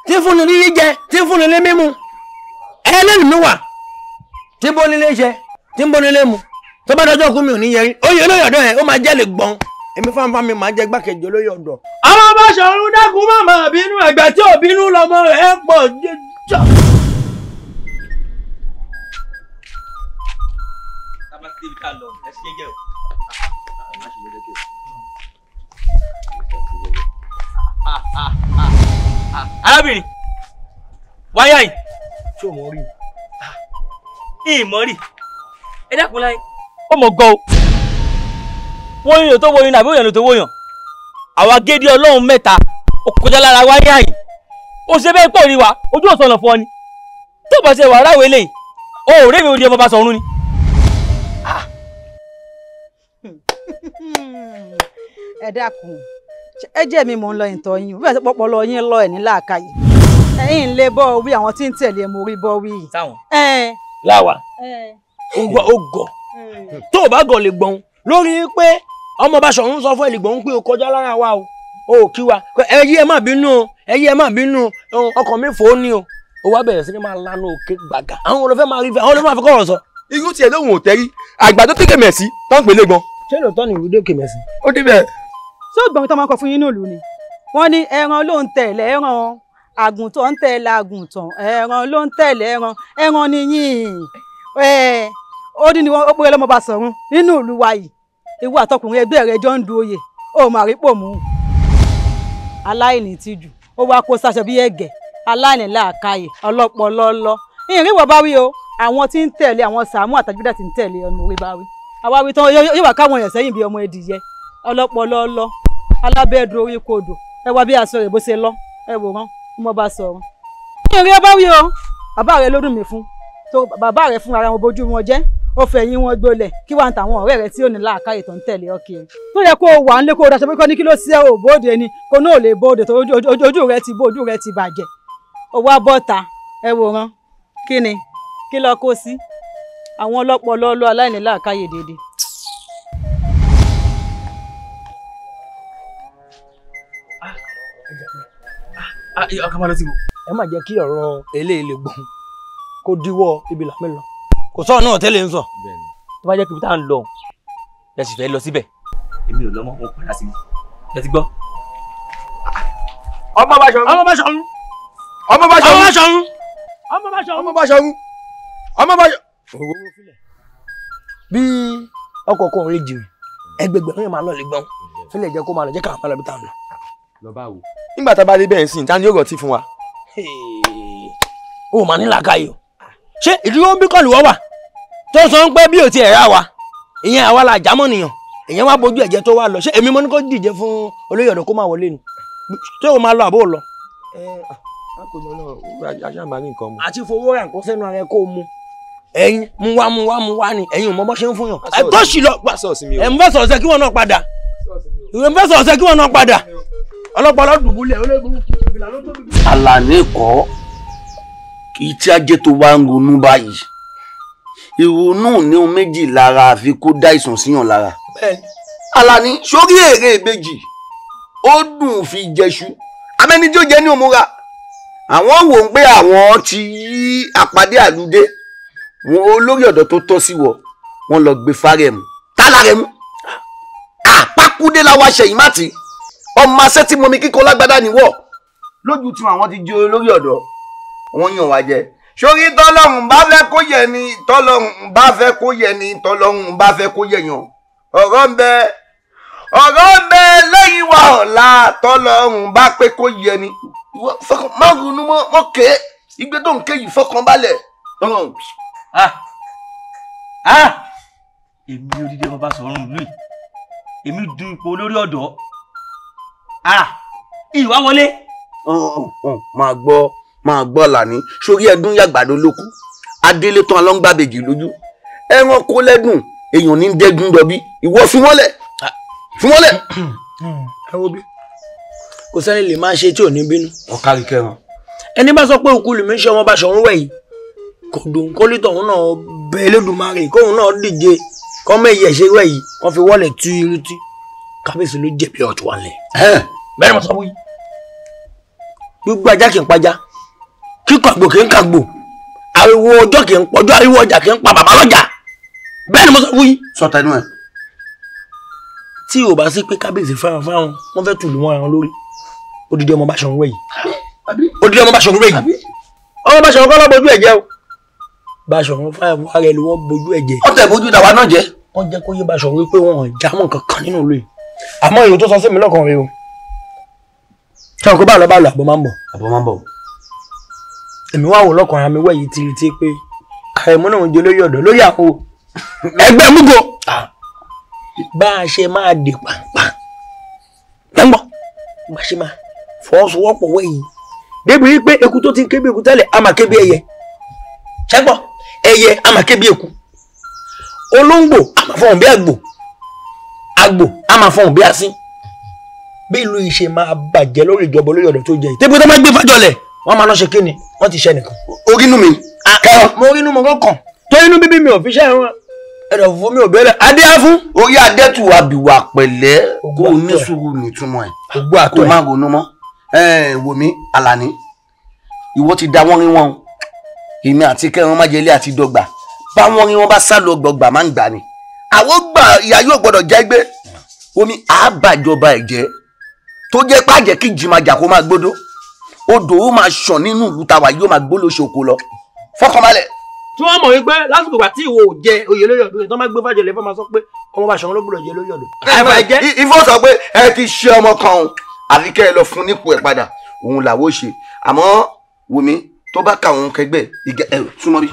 Tí fúnni ní jíjẹ, tí fúnni ní mímu. Ẹlẹ́nu mi wà. Tí bó nílé ṣe, tí ń bó nílé mu. Tó bá dọjọ́ kú mi ò ní yẹrí. Oyè olóyè ọ̀dọ́ yẹn ó máa jẹ́ lè gbọ̀n. Èmi fáńfáń mi máa jẹ́ gbákejì olóyè ọ̀dọ́. Àwọn ọmọ ṣọ̀run dákun má máa bínú, ẹ̀gbà tí ò bínú lọmọ rẹ̀ pọ̀ jẹjọ. Arábìnrin wáyà yìí. Ṣé o mọ̀ rí? Ìmọ̀ rí. Ẹ dákun láyé. Ó mọ̀ gan o. Wọ́n yàn tó wọ́yàn àbí òyàn tó wọ́yàn. Àwa gédé ọlọ́run mẹ́ta ó kọjá lára wáyà yìí. Ó ṣe bẹ́ẹ̀ pọ̀ rí wa, ojú ọ̀sán ọ̀nà fún ọ ni. Tó bá ṣe wà ráwọ̀ eléyìí, o ò rémi odi ọmọ bá sọ̀run ni. Ẹ dákun, ẹ jẹ́ mi mò ń lọ ìtọ́ yín, bí wọ́n ti pọpọ lọ yín lọ ẹ̀ ní làákàyè. Ẹ̀yin ń lé bọ́ wí àwọn tí ń tẹ̀lé mo rí bọ́ wí. Táwọn. Láwa, ó gọ̀. Tó o bá gọ̀ lè gbọ̀n lórí pé ọmọ Baṣọ̀run sọ fún ẹlẹgbọ̀n pé o kọjá lára wa o, o ò kí wa. Ẹ yí ẹ má bínú o, ẹ yí ẹ má bínú o, ọkàn mi fò ó ní o. Ó wá bẹ̀rẹ̀ sí ni máa lanu òkè gbàgà. Àwọn olùfẹ́ máa rí fẹ́, àwọn olùfẹ́ máa fi kọ̀rọ̀ sọ. Irú tiẹ̀ lóhùn ò tẹ́rí, àgbàdo tó kèmẹ̀sí tó ń pè lé gan. Ṣé lóòótọ́ ni ìrúdó kèmẹ̀sí? Ó débẹ̀. Ṣé ògbọ́n tó máa ń kọ fún yín nílùú ni? Wọ́n ní ẹran ló ń tẹ̀lé ẹran, àgùntàn ń tẹ̀lé àgùntàn, ẹran ló ń tẹ̀lé ẹran, ẹran ni yín. Ó ní ni wọ́n pé lọ́mọ Baṣọ̀run nínú ìlú wa yìí. Ìwọ àtọkùnrin ẹgbẹ́ rẹ jọ ń du oyè, ó mà rí pò mú. Aláìní tìjú, ó wá kó sáṣọ bí ẹ̀gẹ́, aláìní làákàyè, ọlọ́pọlọlọ. Ìrìn wọ̀ bá wí o, àwọn tí ń tẹ̀lé àwọn Sàámú àtàjúdà tí ń tẹ̀lé ọ̀nà orí bá wí. Àwa wí tán yóò wá káwọn èèyàn sẹ́yìn bí ọmọ ẹdìyẹ, ọlọ́pọlọlọ, alábẹ́ẹ̀dùn orí kodò, ẹ wá bí aṣọ rẹ̀ bó ṣe lọ, ẹ wòran, mo bá sọ̀rọ̀. Ìrìn bá wí o, bàbá rẹ ló dùn mí fún, tó bàbá rẹ fún ara wọn bójú wọn jẹ́, ó fẹ́ yín wọn gbolẹ̀ kí wàá tàwọn ọ̀rẹ́ rẹ tí ò ní làákàyè tó ń tẹ̀lé ọkì ẹ̀. Tó yẹ kó o wà nílé kó o daṣọ pé kọ́ ní kí ló ṣe ò bóde ni, kó náà lè bóde tó ojú rẹ ti bó ojú rẹ ti bàjẹ́. Ó wá bọ́ta, ẹ wòran, kí ni, kí lọ kó sí? Àwọn ọlọ́pọlọlọ aláìní làákàyè dédé. Ẹ má jẹ́ kí ọ̀rọ̀ eléyìí lè gbọ̀n kó díwọ́ ibi làmì lọ. Kò sọ̀rọ̀ náà tẹ́lẹ̀ ń sọ. Tó bá jẹ́ pé ibi tá à ń lọ, ẹ sì fẹ́ lọ síbẹ̀. Èmi ò lọ mọ́, mo padà sí mi. Ẹ ti gbọ́. Ọmọ Baṣọ̀run. Ọmọ Baṣọ̀run. Ọmọ Baṣọ̀run. Ọmọ Baṣọ̀run. Ọmọ Baṣọ̀run. Ọmọ Baṣọ̀run. Ọmọ Baṣọ̀run. Bí ọkọ̀ kan ò lè jìnnì, ẹgbẹgbẹ̀rún yẹn máa lọ lè gbọ́n. Fílẹ̀ jẹ́ kó máa lọ, jẹ́ káwọn máa lọ bí tá à ń lọ. Lọ bá wo. Nígbà tá a bá dé bẹ́ẹ̀ sìn, ta ni yóò rọtí fún wa? O mà ní làákàyè o. Ṣé ìdúró ń bí kọ́ọ̀lù wọ́ wà? Tó sọ ń pẹ́ bí ò ti ẹ̀ rà wa. Ìyẹn àwa la jámọ́ nìyàn. Ìyẹn wá bójú ẹ̀jẹ̀ tó wá lọ. Ṣé èmi mo ní kó díje fún olóyè ọ̀dọ́ kó máa wọlé ni? Ṣé o máa lọ àbó lọ? Àti fowó ra nǹkan sẹ́nu ara ẹ kó o mu. Ẹ̀yin mu wá mu wá mu wá ni. Ẹ̀yin ò mọ bọ́ ṣe ń fún yàn. Ẹ tó sì lọ. Ẹ̀ ń fẹ́ sọ̀rọ̀ sẹ́ kí wọ́n náà padà. Ìwé ń fẹ́ sọ̀rọ̀ sẹ́ kí wọ́n náà padà. Ọlọ́pàá dùbúlẹ̀ olóògùn. Àlàní kọ́ kì í tí ajé tó wá ń ronú báyìí. Ìrònú ní ohun méjì lára àfi kó dá ìsùn síyàn lára. Àlàní sórí èrè ìbejì ó dùn fi jẹṣu amẹni tí ó jẹ ní òmùra. Àwọn wò ń pé àwọn ti yí àpàdé àlùdé wọn olórí ọ̀dọ́ tó tọ́ sí wọ wọn lọ gbé fárẹ̀mù tálárẹ̀mù àpákúdé làwọn aṣẹ̀yìn má ti ọmọ asẹ́ tí mọmi kíkọ lágbádá níwọ̀ lójú tí àwọn ti jẹ olórí ọ̀dọ́ wọn yàn wá jẹ. Sórí tọ́lọ́run bá fẹ́ kó yẹ ni tọ́lọ́run bá fẹ́ kó yẹ ni tọ́lọ́run bá fẹ́ kó yẹ yàn ọ̀rọ̀ ń bẹ ọ̀rọ̀ ń bẹ lẹ́yìn wa ọ̀la tọ́lọ́run bá pé kó yẹ ni má ronú mọ́ ké igbe tó ń ké yìí fọkàn balẹ̀. Èmi odidi ọmọ Baṣọ̀run ìlú yìí, èmi du ipò olórí ọ̀dọ́. Ìwà wọlé. Máa gbọ́ Àlàní sórí ẹdún yàgbàdo lóko adélé tán alọ́ngbàbèjì lójú ẹranko lẹ́dùn èèyàn ní dẹ́dún dọ̀bí ìwọ fi wọ́n lẹ̀ fi wọ́n lẹ̀. Ẹ wo bí kò sẹ́ni lè máa ṣe tí ò ní bínú. Ọ̀kárí kẹran. Ẹni bá sọ pé òkú lèmi ń ṣe ọmọ Baṣọ̀run wẹ̀ yìí kò dùn kó lítọ̀ òun náà bẹ Elédùmarè kóun náà díje kọ́ mẹ́yẹ ṣe wẹ̀ yìí wọ́n fi wọ́lẹ̀ tú irú tí kábíyèsí ló jẹ̀bi ọ̀tún wà lẹ̀. Bẹ́ẹ̀ ni mo sọ fún yín. Gbogbo ajá kì í pajá, kíkọ àgbò kì í kàgbò, ariwo ọjọ́ kì í pọ̀jọ́, ariwo ọjà kì í pa bàbá lọ́jà. Bẹ́ẹ̀ ni mo sọ fún yín. Sọ tẹnu ẹ. Tí ò bá sí pé kábíyèsí fáwọn fáwọn wọ́n fẹ́ tùlù mọ́ ara wọn lórí. Odidi ọmọ Baṣọ̀run wẹ̀ yìí. Odidi ọmọ Baṣọ̀run wẹ̀ yìí. Ọmọ Baṣọ̀run kọ́ ló bojú ẹ̀ jẹ́ o. Baṣọ̀run fáwọn ara ẹ̀ ló wọ́n bojú ẹ̀ jẹ́. Ọ̀tẹ̀ bojú tàwa náà jẹ́. Wọ́n jẹ́ kó yé Baṣọ̀run wípé wọn ò jámọ́ kankan nínú ìlú yìí. Àmọ́ èrò tó sọ sí mi lọ́kàn rẹ o. Ṣé àwọn kó bá lọ bá lọ àbọ̀ máa ń bọ̀. Àbọ̀ máa ń bọ̀. Èmi wá wò lọ́kàn ara mi wẹ̀yìí tìrìtì pé Àrẹ̀mú náà ń jẹ olórí ọ̀dọ́ lórí àwọn ẹgbẹ́ múgo. Bá a ṣe máa dè pàǹpà. Gbẹ́ngbọ́n bá a ṣe máa fọwọ́sowọ́pọ̀ wẹ̀yìí. Débi wípé eku tó ti ń ké bí eku tẹ́lẹ̀ á máa ké bí ẹyẹ. Ṣẹ́gbọ́n ẹyẹ á máa ké bí eku. Olóńgbò á máa fọhùn bí àgbò. Àgbò á máa fọhùn bí asín. Bí ìlú yìí ṣe máa bàjẹ́ lórí ìjọba olórí ọ̀dọ́ tó jẹ yìí. Débi tó máa gbé fájọlẹ̀ wọ́n máa lọ ṣe kíni wọ́n ti ṣe nìkan. Orínú mi. Mo rínú mo kàn. Tó inú bíbí mi ò fi ṣe ẹ̀rọ ẹ̀rọ fún mi ò bẹ̀rẹ̀. Adé á fún. Orí adẹ́tù àbíwá pẹ̀lẹ́ kó o ní sùúrù nítumọ̀ ẹ̀. Kó o má ronú mọ́. Wò mí Àlàní, ìwọ ti da wọ́n rí wọn o. Èmi àti kẹrin májèlé àti dọ́gba. Bá wọ́n rí wọn bá sá lọ gbọgbà máa ń gbà ni. Àwọn gbà ìyá yóò gbọdọ̀ jẹ́ gbé. Omi àbàjọba ẹ̀jẹ̀ tó jẹ́ pàjẹ́ kí jìmàjà kó máa gbódó. Odò ó máa ṣàn nínú ìlú tàwa yóò máa gbó lóṣòkò lọ. Fọkànbalẹ̀. Tí wọ́n mọ̀ wípé lásìkò ìgbà tí ìwọ ò jẹ oyè lórí ọ̀dọ́ tó máa gbé fàjọlẹ̀ fọ́ máa sọ pé ọmọ Baṣọ̀run ló gbọ́dọ̀ jẹ lórí ọ̀dọ́. Ifo sọ pé ẹ ti ṣe ọmọ kan o, àfi kẹ́ ẹ lọ fún nípò ẹ̀ padà, òun làwọ̀ ṣe. Àmọ́ wòmí tó bá ka òun kẹgbẹ́ ìgẹ ẹ súnmọ́ bí.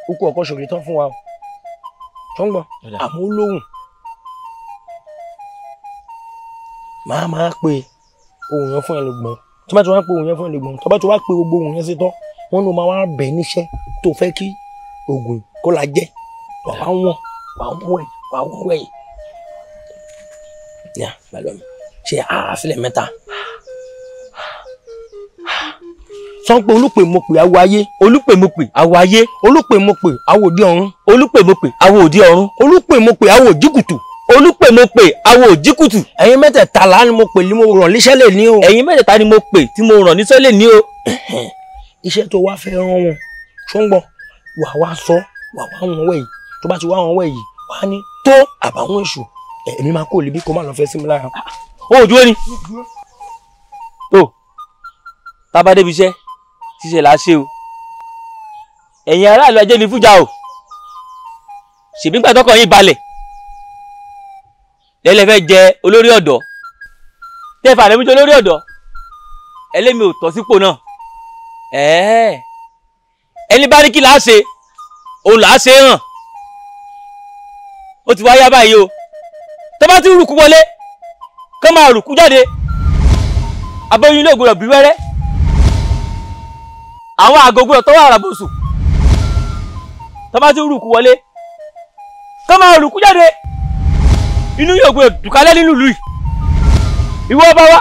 Ó kú ọkọ ṣòro tán fún wa o. Ṣọ́ngbọ́n àmọ́ olóhùn máa máa pe ohùn yẹn fún ẹlògbọ́n tí wọ́n bá ti wá pe ohùn yẹn fún ẹlògbọ́n tó bá ti wá pe gbogbo ohùn yẹn sí tán wọ́n ló máa wá bẹ̀ níṣẹ́ tó fẹ́ kí oògùn kó la jẹ́ wà wá wọ̀n wà wọ́n wà wọ́n wẹ̀yìn. Ní àgbàlọ́ mi ṣe àáfílẹ̀ mẹ́ta. Sọ pé olùpè mo pè awo ayé. Olùpè mo pè awo ayé. Olùpè mo pè awo òde ọ̀run. Olùpè mo pè awo òde ọ̀run. Olùpè mo pè awo òjìkùtù. Olùpè mo pè awo òjìkùtù. Ẹ̀yin mẹ́tẹ̀ẹ̀ta là ni mo pè ní mo ràn níṣẹ́ lè ní o. Ẹ̀yin mẹ́tẹ̀ẹ̀ta ni mo pè tí mo ràn níṣẹ́ lè ní o. Iṣẹ́ tó wá fẹ́ rán wọn ṣóńgbọ́n wà wá sọ wà wá wọn wẹ̀ yìí tó bá ti wá wọn wẹ̀ yìí wà á ní tó àbáwọn èṣù èmi máa kó lè bí kó má lọ fẹ́ sí mi lára. O ò dúró ni. Tó tá a bá débi iṣẹ́ ṣíṣe là á ṣe o. Ẹ̀yin aráàlú ajé ni fújà o. Ṣèbí gbà tọkàn yín balẹ̀ lẹ́lẹ́ fẹ́ jẹ olórí ọ̀dọ́ tẹ́fà rẹ̀ mú jẹ olórí ọ̀dọ́ ẹlẹ́mi ò tọ́ sípò náà. Ẹni bá ní kí là á ṣe òun là á ṣe hàn. Ó ti wá yá báyìí o. Tó bá ti rúkú wọlé kó máa rúkú jáde. Aboyún ló gbọ́dọ̀ bí wẹ́rẹ́. Àwọn àgọ́ gbọ́dọ̀ tọwọ́ àràbòsù. Tó bá ti rúkú wọlé kó máa rúkú jáde. Inú yóò gbọ́dọ̀ dùkálẹ̀ nínú ìlú yìí. Ìwọ bá wá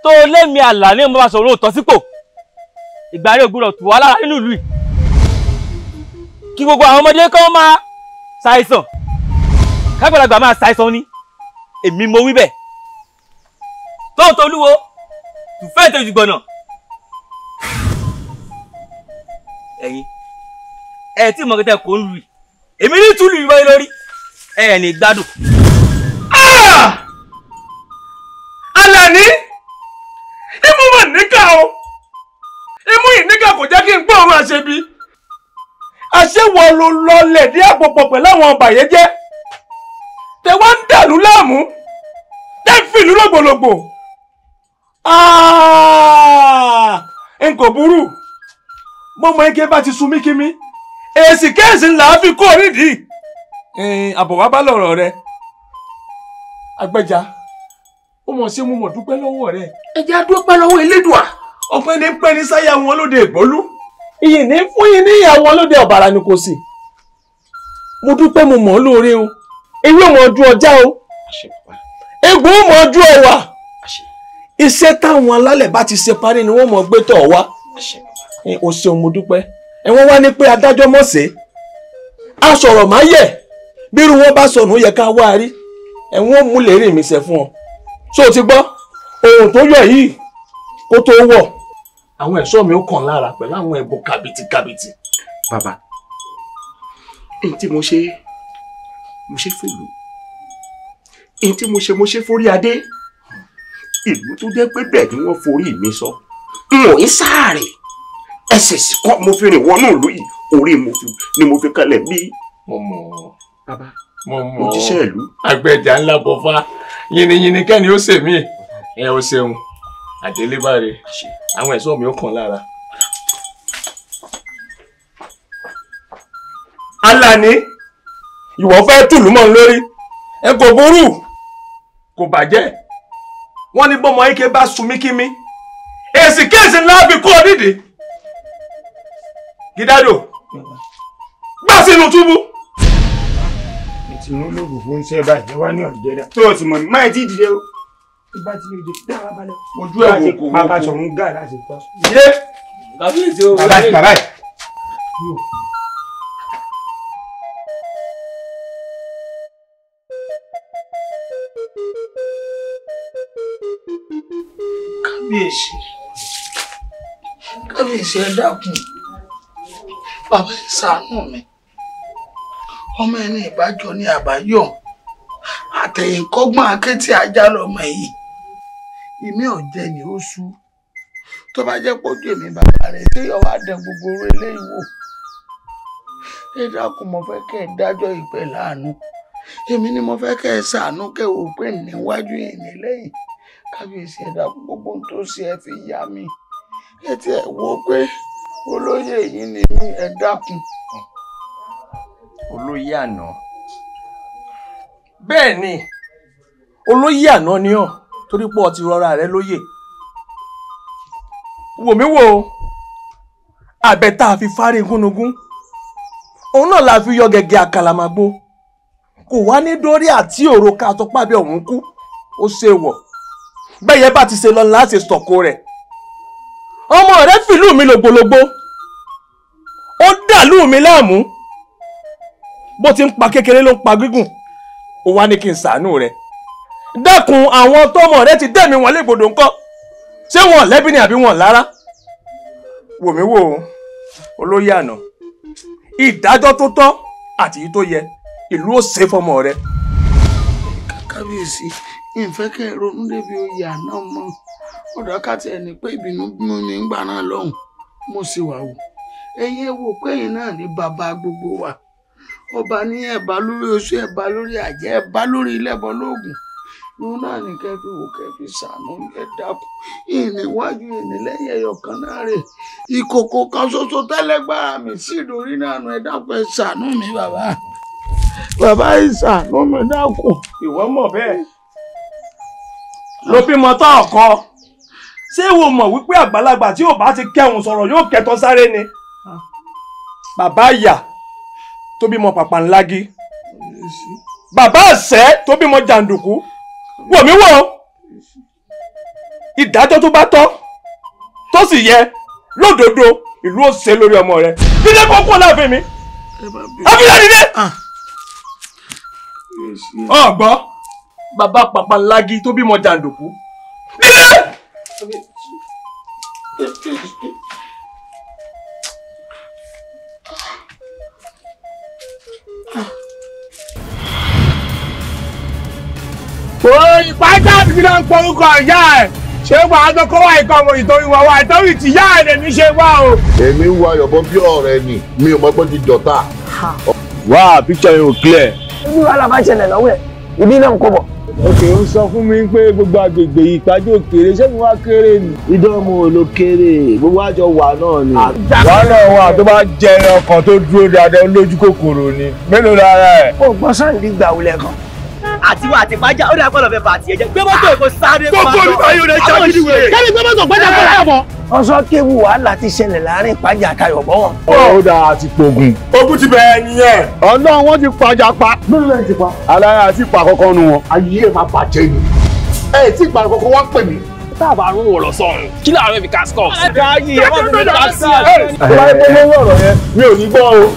tó lẹ́mìí Àlàní ọmọ Baṣọ̀run ò tọ́ sípò. Ìgbà rẹ̀ ò gbọ́dọ̀ tù wá lára nínú ìlú yìí. Kí gbogbo àwọn ọmọdé kan máa ṣàìsàn kágbàlagbà máa ṣàìsàn ni èmi mo wí bẹ́ẹ̀. Tóun tolúwo tùfẹ́ tẹ̀jú gbọ̀nà. Ẹ̀yin ẹ̀ tí mọ̀kẹ́tẹ̀ kò ń lù yìí èmi ní túlù yìí wáyé lórí ẹ̀ ní gbádùn. Àlàní imú mà níkà o, imú ìníkà kò jẹ́ kí n gbọ́ òun àṣebi. Àṣewọ ló lọlẹ̀ ní àpòpọ̀ pẹ̀lú àwọn ọ̀bàyéjẹ́ tẹ wá ń dàlú láàmú tẹ ń fìlú lògbòlògbò. N kò burú mọ́mọ́ ike bá ti sun mí kí mi èsì kéèsì ńlá fi kó nídìí. Àbọ̀ wá bá lọ̀rọ̀ rẹ Agbẹ́ja, ó mọ̀ ṣé mo mọ̀ dúpẹ́ lọ́wọ́ rẹ. Ẹ jẹ́ á dúpẹ́ lọ́wọ́ Elédùà. Ọpẹ́ ní pẹ́ ní sáyà wọn lóde ìgbólú. Iyì ní fún yín ní ìyàwó lóde ọ̀bàrà ni kò sí. Mo dúpẹ́ mo mọ̀ ọ́ lóore o. Ewé mọ̀ ojú ọjà o. Egbò mọ̀ ojú ọwà. Iṣẹ́ táwọn alálẹ̀ bá ti ṣe parí ni wọ́n mọ̀ gbé tọ̀ wá. O ṣeun mo dúpẹ́. Ẹ wọ́n wá ní pé adájọ́ mọ̀ ṣe. A sọ̀rọ̀ má yẹ̀. Bírú wọn bá sọnù yẹ ká wá rí. Ẹ wọ́n mú lérè mi ṣe fún ọ. Ṣé o ti gbọ́? Ohun tó yọ yìí kó tó wọ̀. Àwọn ẹ̀ṣọ́ mi ó kàn lára pẹ̀lú àwọn ẹ̀bùn kàbìtìkàbìtì. Bàbá, èyí tí mo ṣe fòlù. Èyí tí mo ṣe forí adé. Ìlú tó jẹ́ pé bẹ́ẹ̀ ni wọ́n forí mi sọ. N ò ní sáàrè. Ẹsẹ̀ sì kọ́ mo fi rìn wọnú ìlú yìí. Orí ni mo fi kalẹ̀ bí. Mo mọ̀. Bàbá, mo mọ̀. Mo jíṣẹ́ ìlú. Àgbẹ̀jà ńlá bọ̀fá. Yìnyínyìnyín kẹ́ni ó ṣèmí. Ẹ o ṣeun. Àdélébáre. Àwọn ẹ̀ṣọ́ mi ó kàn lára. Alani, ìwọ fẹ́ tùlù mọ́ lórí. Ẹ kò burú, kò bàjẹ́. Wọ́n ní bọ́mọ ike bá sunmí kí mi. Èsì kéèsì ńlá fi kó nídìí. Gídádò, gbà sínú túbú. Mo ti rún lóògùn fún iṣẹ́ báyìí, wá ní ọ̀dẹ́dá. Tó o sì mọ̀ ní, máa ti dìde o. Ìbá ti ní ìdè, dára balẹ̀. Ojú ẹ̀ wò kò wò. Bàbá sọ̀rọ̀ ń gà láti pa. Yé! Kábíyèsí o. Bàbá bàbá yìí. Kábíyèsí, kábíyèsí, ẹ dákun, bàbá ẹ ṣàánú mi. Ọmọ ẹni ìbájọ ní àbáyọ, àtẹ̀yìnkọ́gbọ́n akétí ajá lọmọ yìí. Ìmí ọ̀jẹ̀ ni ó sú. Tó bá jẹ́ pójú èmi bàbá rẹ̀ tí ọwọ́ àdán gbogbo orí eléyìí wò. Ẹ dákun, mo fẹ́ kẹ́ ẹ dájọ́ ìpẹ́ láàánú. Èmi ni mo fẹ́ kẹ́ ẹ ṣàánú kẹ́ ò pé níwájú ìní lẹ́yìn. Kábíyèsí, ẹ dákun, gbogbo ohun tó ṣe ẹ fi yá mi. Ẹ ti ẹ wo pé olóyè yìí ni mí, ẹ dákun. Olóyè àná. Bẹ́ẹ̀ ni, olóyè àná ni ọ́, torí pé o ti rọra rẹ lóyè. Wò mí wò ó, àbẹ̀ tá a fi fárí gúnugún, òun náà la fi yọ gẹ̀gẹ̀ àkàlàmàgbò. Kò wá ní dórí àti òro ká tó pàbí ọ̀hún kú, ó ṣe wọ̀. Bẹ́yẹ bá ti ṣe lọ láti sọ̀kò rẹ̀. Ọmọ rẹ̀ fìlú mi lògbòlògbò, ó dàlú mi láàmú. Bó ti ń pa kékeré ló ń pa gígùn, ó wá ní kí n ṣàánú rẹ̀. Dákun, àwọn tọmọ rẹ̀ ti dẹ̀mí wọn légbodò ńkọ́? Ṣé wọn lẹ́bí ni àbí wọn lára? Wò mí wò ó, olóyè àná, ìdájọ́ tó tọ́ àti èyí tó yẹ, ìlú ó ṣe fọmọ rẹ̀. Kábíyèsí, ìfẹ́ kẹ́ ẹ ronú débi oyè àná mọ́. Ọ̀dọ́ káti ẹni pé ìbínú mú mi ń gbà náà lọ́hùn, mo sì wà wò. Ẹ̀yin ẹ wò pé ẹ̀yin náà ní bàbá gbogbo wa. Ọba ní ẹ̀bá lórí oṣù, ẹ̀bá lórí àjẹ́, ẹ̀bá lórí ilẹ̀bọ lóògùn. Ìhun náà ní kẹ́ fi wò, kẹ́ fi ṣàánú, ẹ dákun. Ìníwájú ìnílẹ́yìn ẹyọ kan náà rè. Ìkòkò kan ṣoṣo tẹ́lẹ̀gbára mi sí ìdórí náà nù, ẹ dákun, ẹ ṣàánú mi bàbá. Bàbá ẹ ṣàánú mi dákun. Ìwọ mọ̀ bẹ́ẹ̀. Ló bímọ tán ọkọ. Ṣé wo mọ̀ wípé àgbàlagbà tí ò bá ti kẹ́hùn sọ̀rọ̀ yóò kẹtọ́ sáré ni? Bàbá ìyà tó bímọ pàpàǹlágí. Bàbá àṣẹ tó bímọ jàǹdùkú. Wò mí wò. Ìdájọ́ tó bá tọ́ tó sì yẹ lódodo, ìlú ó ṣe lórí ọmọ rẹ. Dídé kó kúrò láàfin mi. Àfihàn dídé. Ọ̀gbọ́, bàbá pàpàǹlágí tó bímọ jàǹdùkú. Dídé. Ìpájà kí ló ń porúkọ ìyá ẹ̀? Ṣé wàá tó kó wá ikọ̀ ọmọ ìtorí wọn wá ìtorí tí ìyá ẹ̀ lèmi ṣe wá o. Èmi ń wo Ayọ̀bọ bí ọ̀rẹ́ ni, mi ò mọ̀ pé ti dọ̀tá. Wá picture yẹn ò clear. Ibi wàhálà bá ṣẹlẹ̀ lọ́wọ́ ẹ̀, ibi náà ń kó bọ̀. Òkè ń sọ fún mi pé gbogbo agbègbè ìpájọ kéré, ṣé mo wá kéré ni? Ìdánwò ló kéré, gbogbo àjọ wà náà ni. Wàhálà wà tó bá jẹ ọkàn tó dúró dáadáa, olójú kòkòrò ni. Mélòó lára ẹ̀? Ó gbọ́ sáǹdì gbà wulẹ̀ kan. Àti wà àti pàjá, ó dà pọ̀ lọ́fẹ̀ẹ́ bàtì ẹ̀jẹ̀. Gbé mọ́tò èkó sáré pa. Gbogbo olùkọ́ yóò lè ṣàkíní wèrè. Kẹ́mi gbé mọ́tò gbẹ́jà kọ́ láyọ̀ bọ̀. Ọ̀sọ́ kéwu wàhálà ti ṣẹlẹ̀ láàrin ìpájà àtayọ̀ bọ́ wọn. Ó dáa, àti pogun. Ogun ti bẹ̀rẹ̀ nìyẹn. Ọlọ́run wọn ti pàjà pa. Mélòó lẹ́yìn ti pa? Aláya àti ìpa kọ́kọ́ nu wọn. Ayé ẹ̀ máa bàjẹ́ ni. Ẹ tí ìpa kọ́kọ́ wá pè mí. Tá a bá rún wọ̀ lọ sọ̀rùn, kí làárọ̀ fi cascos. Káyì ẹ má fi mi ta sí ẹ. Tó bá yẹ pé lórí ọ̀rọ̀ yẹn, mi ò ní gbọ́ o.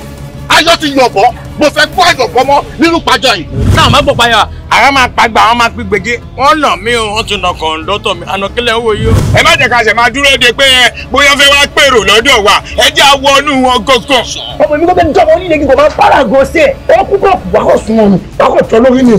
Ayọ̀ ti yọ̀bọ̀, mo fẹ́ gbọ́ àyọ̀bọ̀ mọ́ nínú pàjá yìí. Náà má gbọ́ payà. Àwọn máa pagbà, àwọn máa pín gbègé. Wọ́n nà mí o, wọ́n tún nà kọ̀ǹdọ́tọ̀ mi. Ànàkílẹ̀ ń wò yìí o. Ẹ má jẹ́ ká ṣe máa dúró de pé bóyá fẹ́ wá pèrò lọ́dọ̀ wa. Ẹ jẹ́ àwọnú wọn gángan. Ọmọ mi kò fẹ́ jọmọ onílé kíkọ máa ń para gan sí ẹ̀. Ó kú kọ̀ wá kọ̀ sún ọ̀nù, wá kọ̀ tọ́ lórí ni.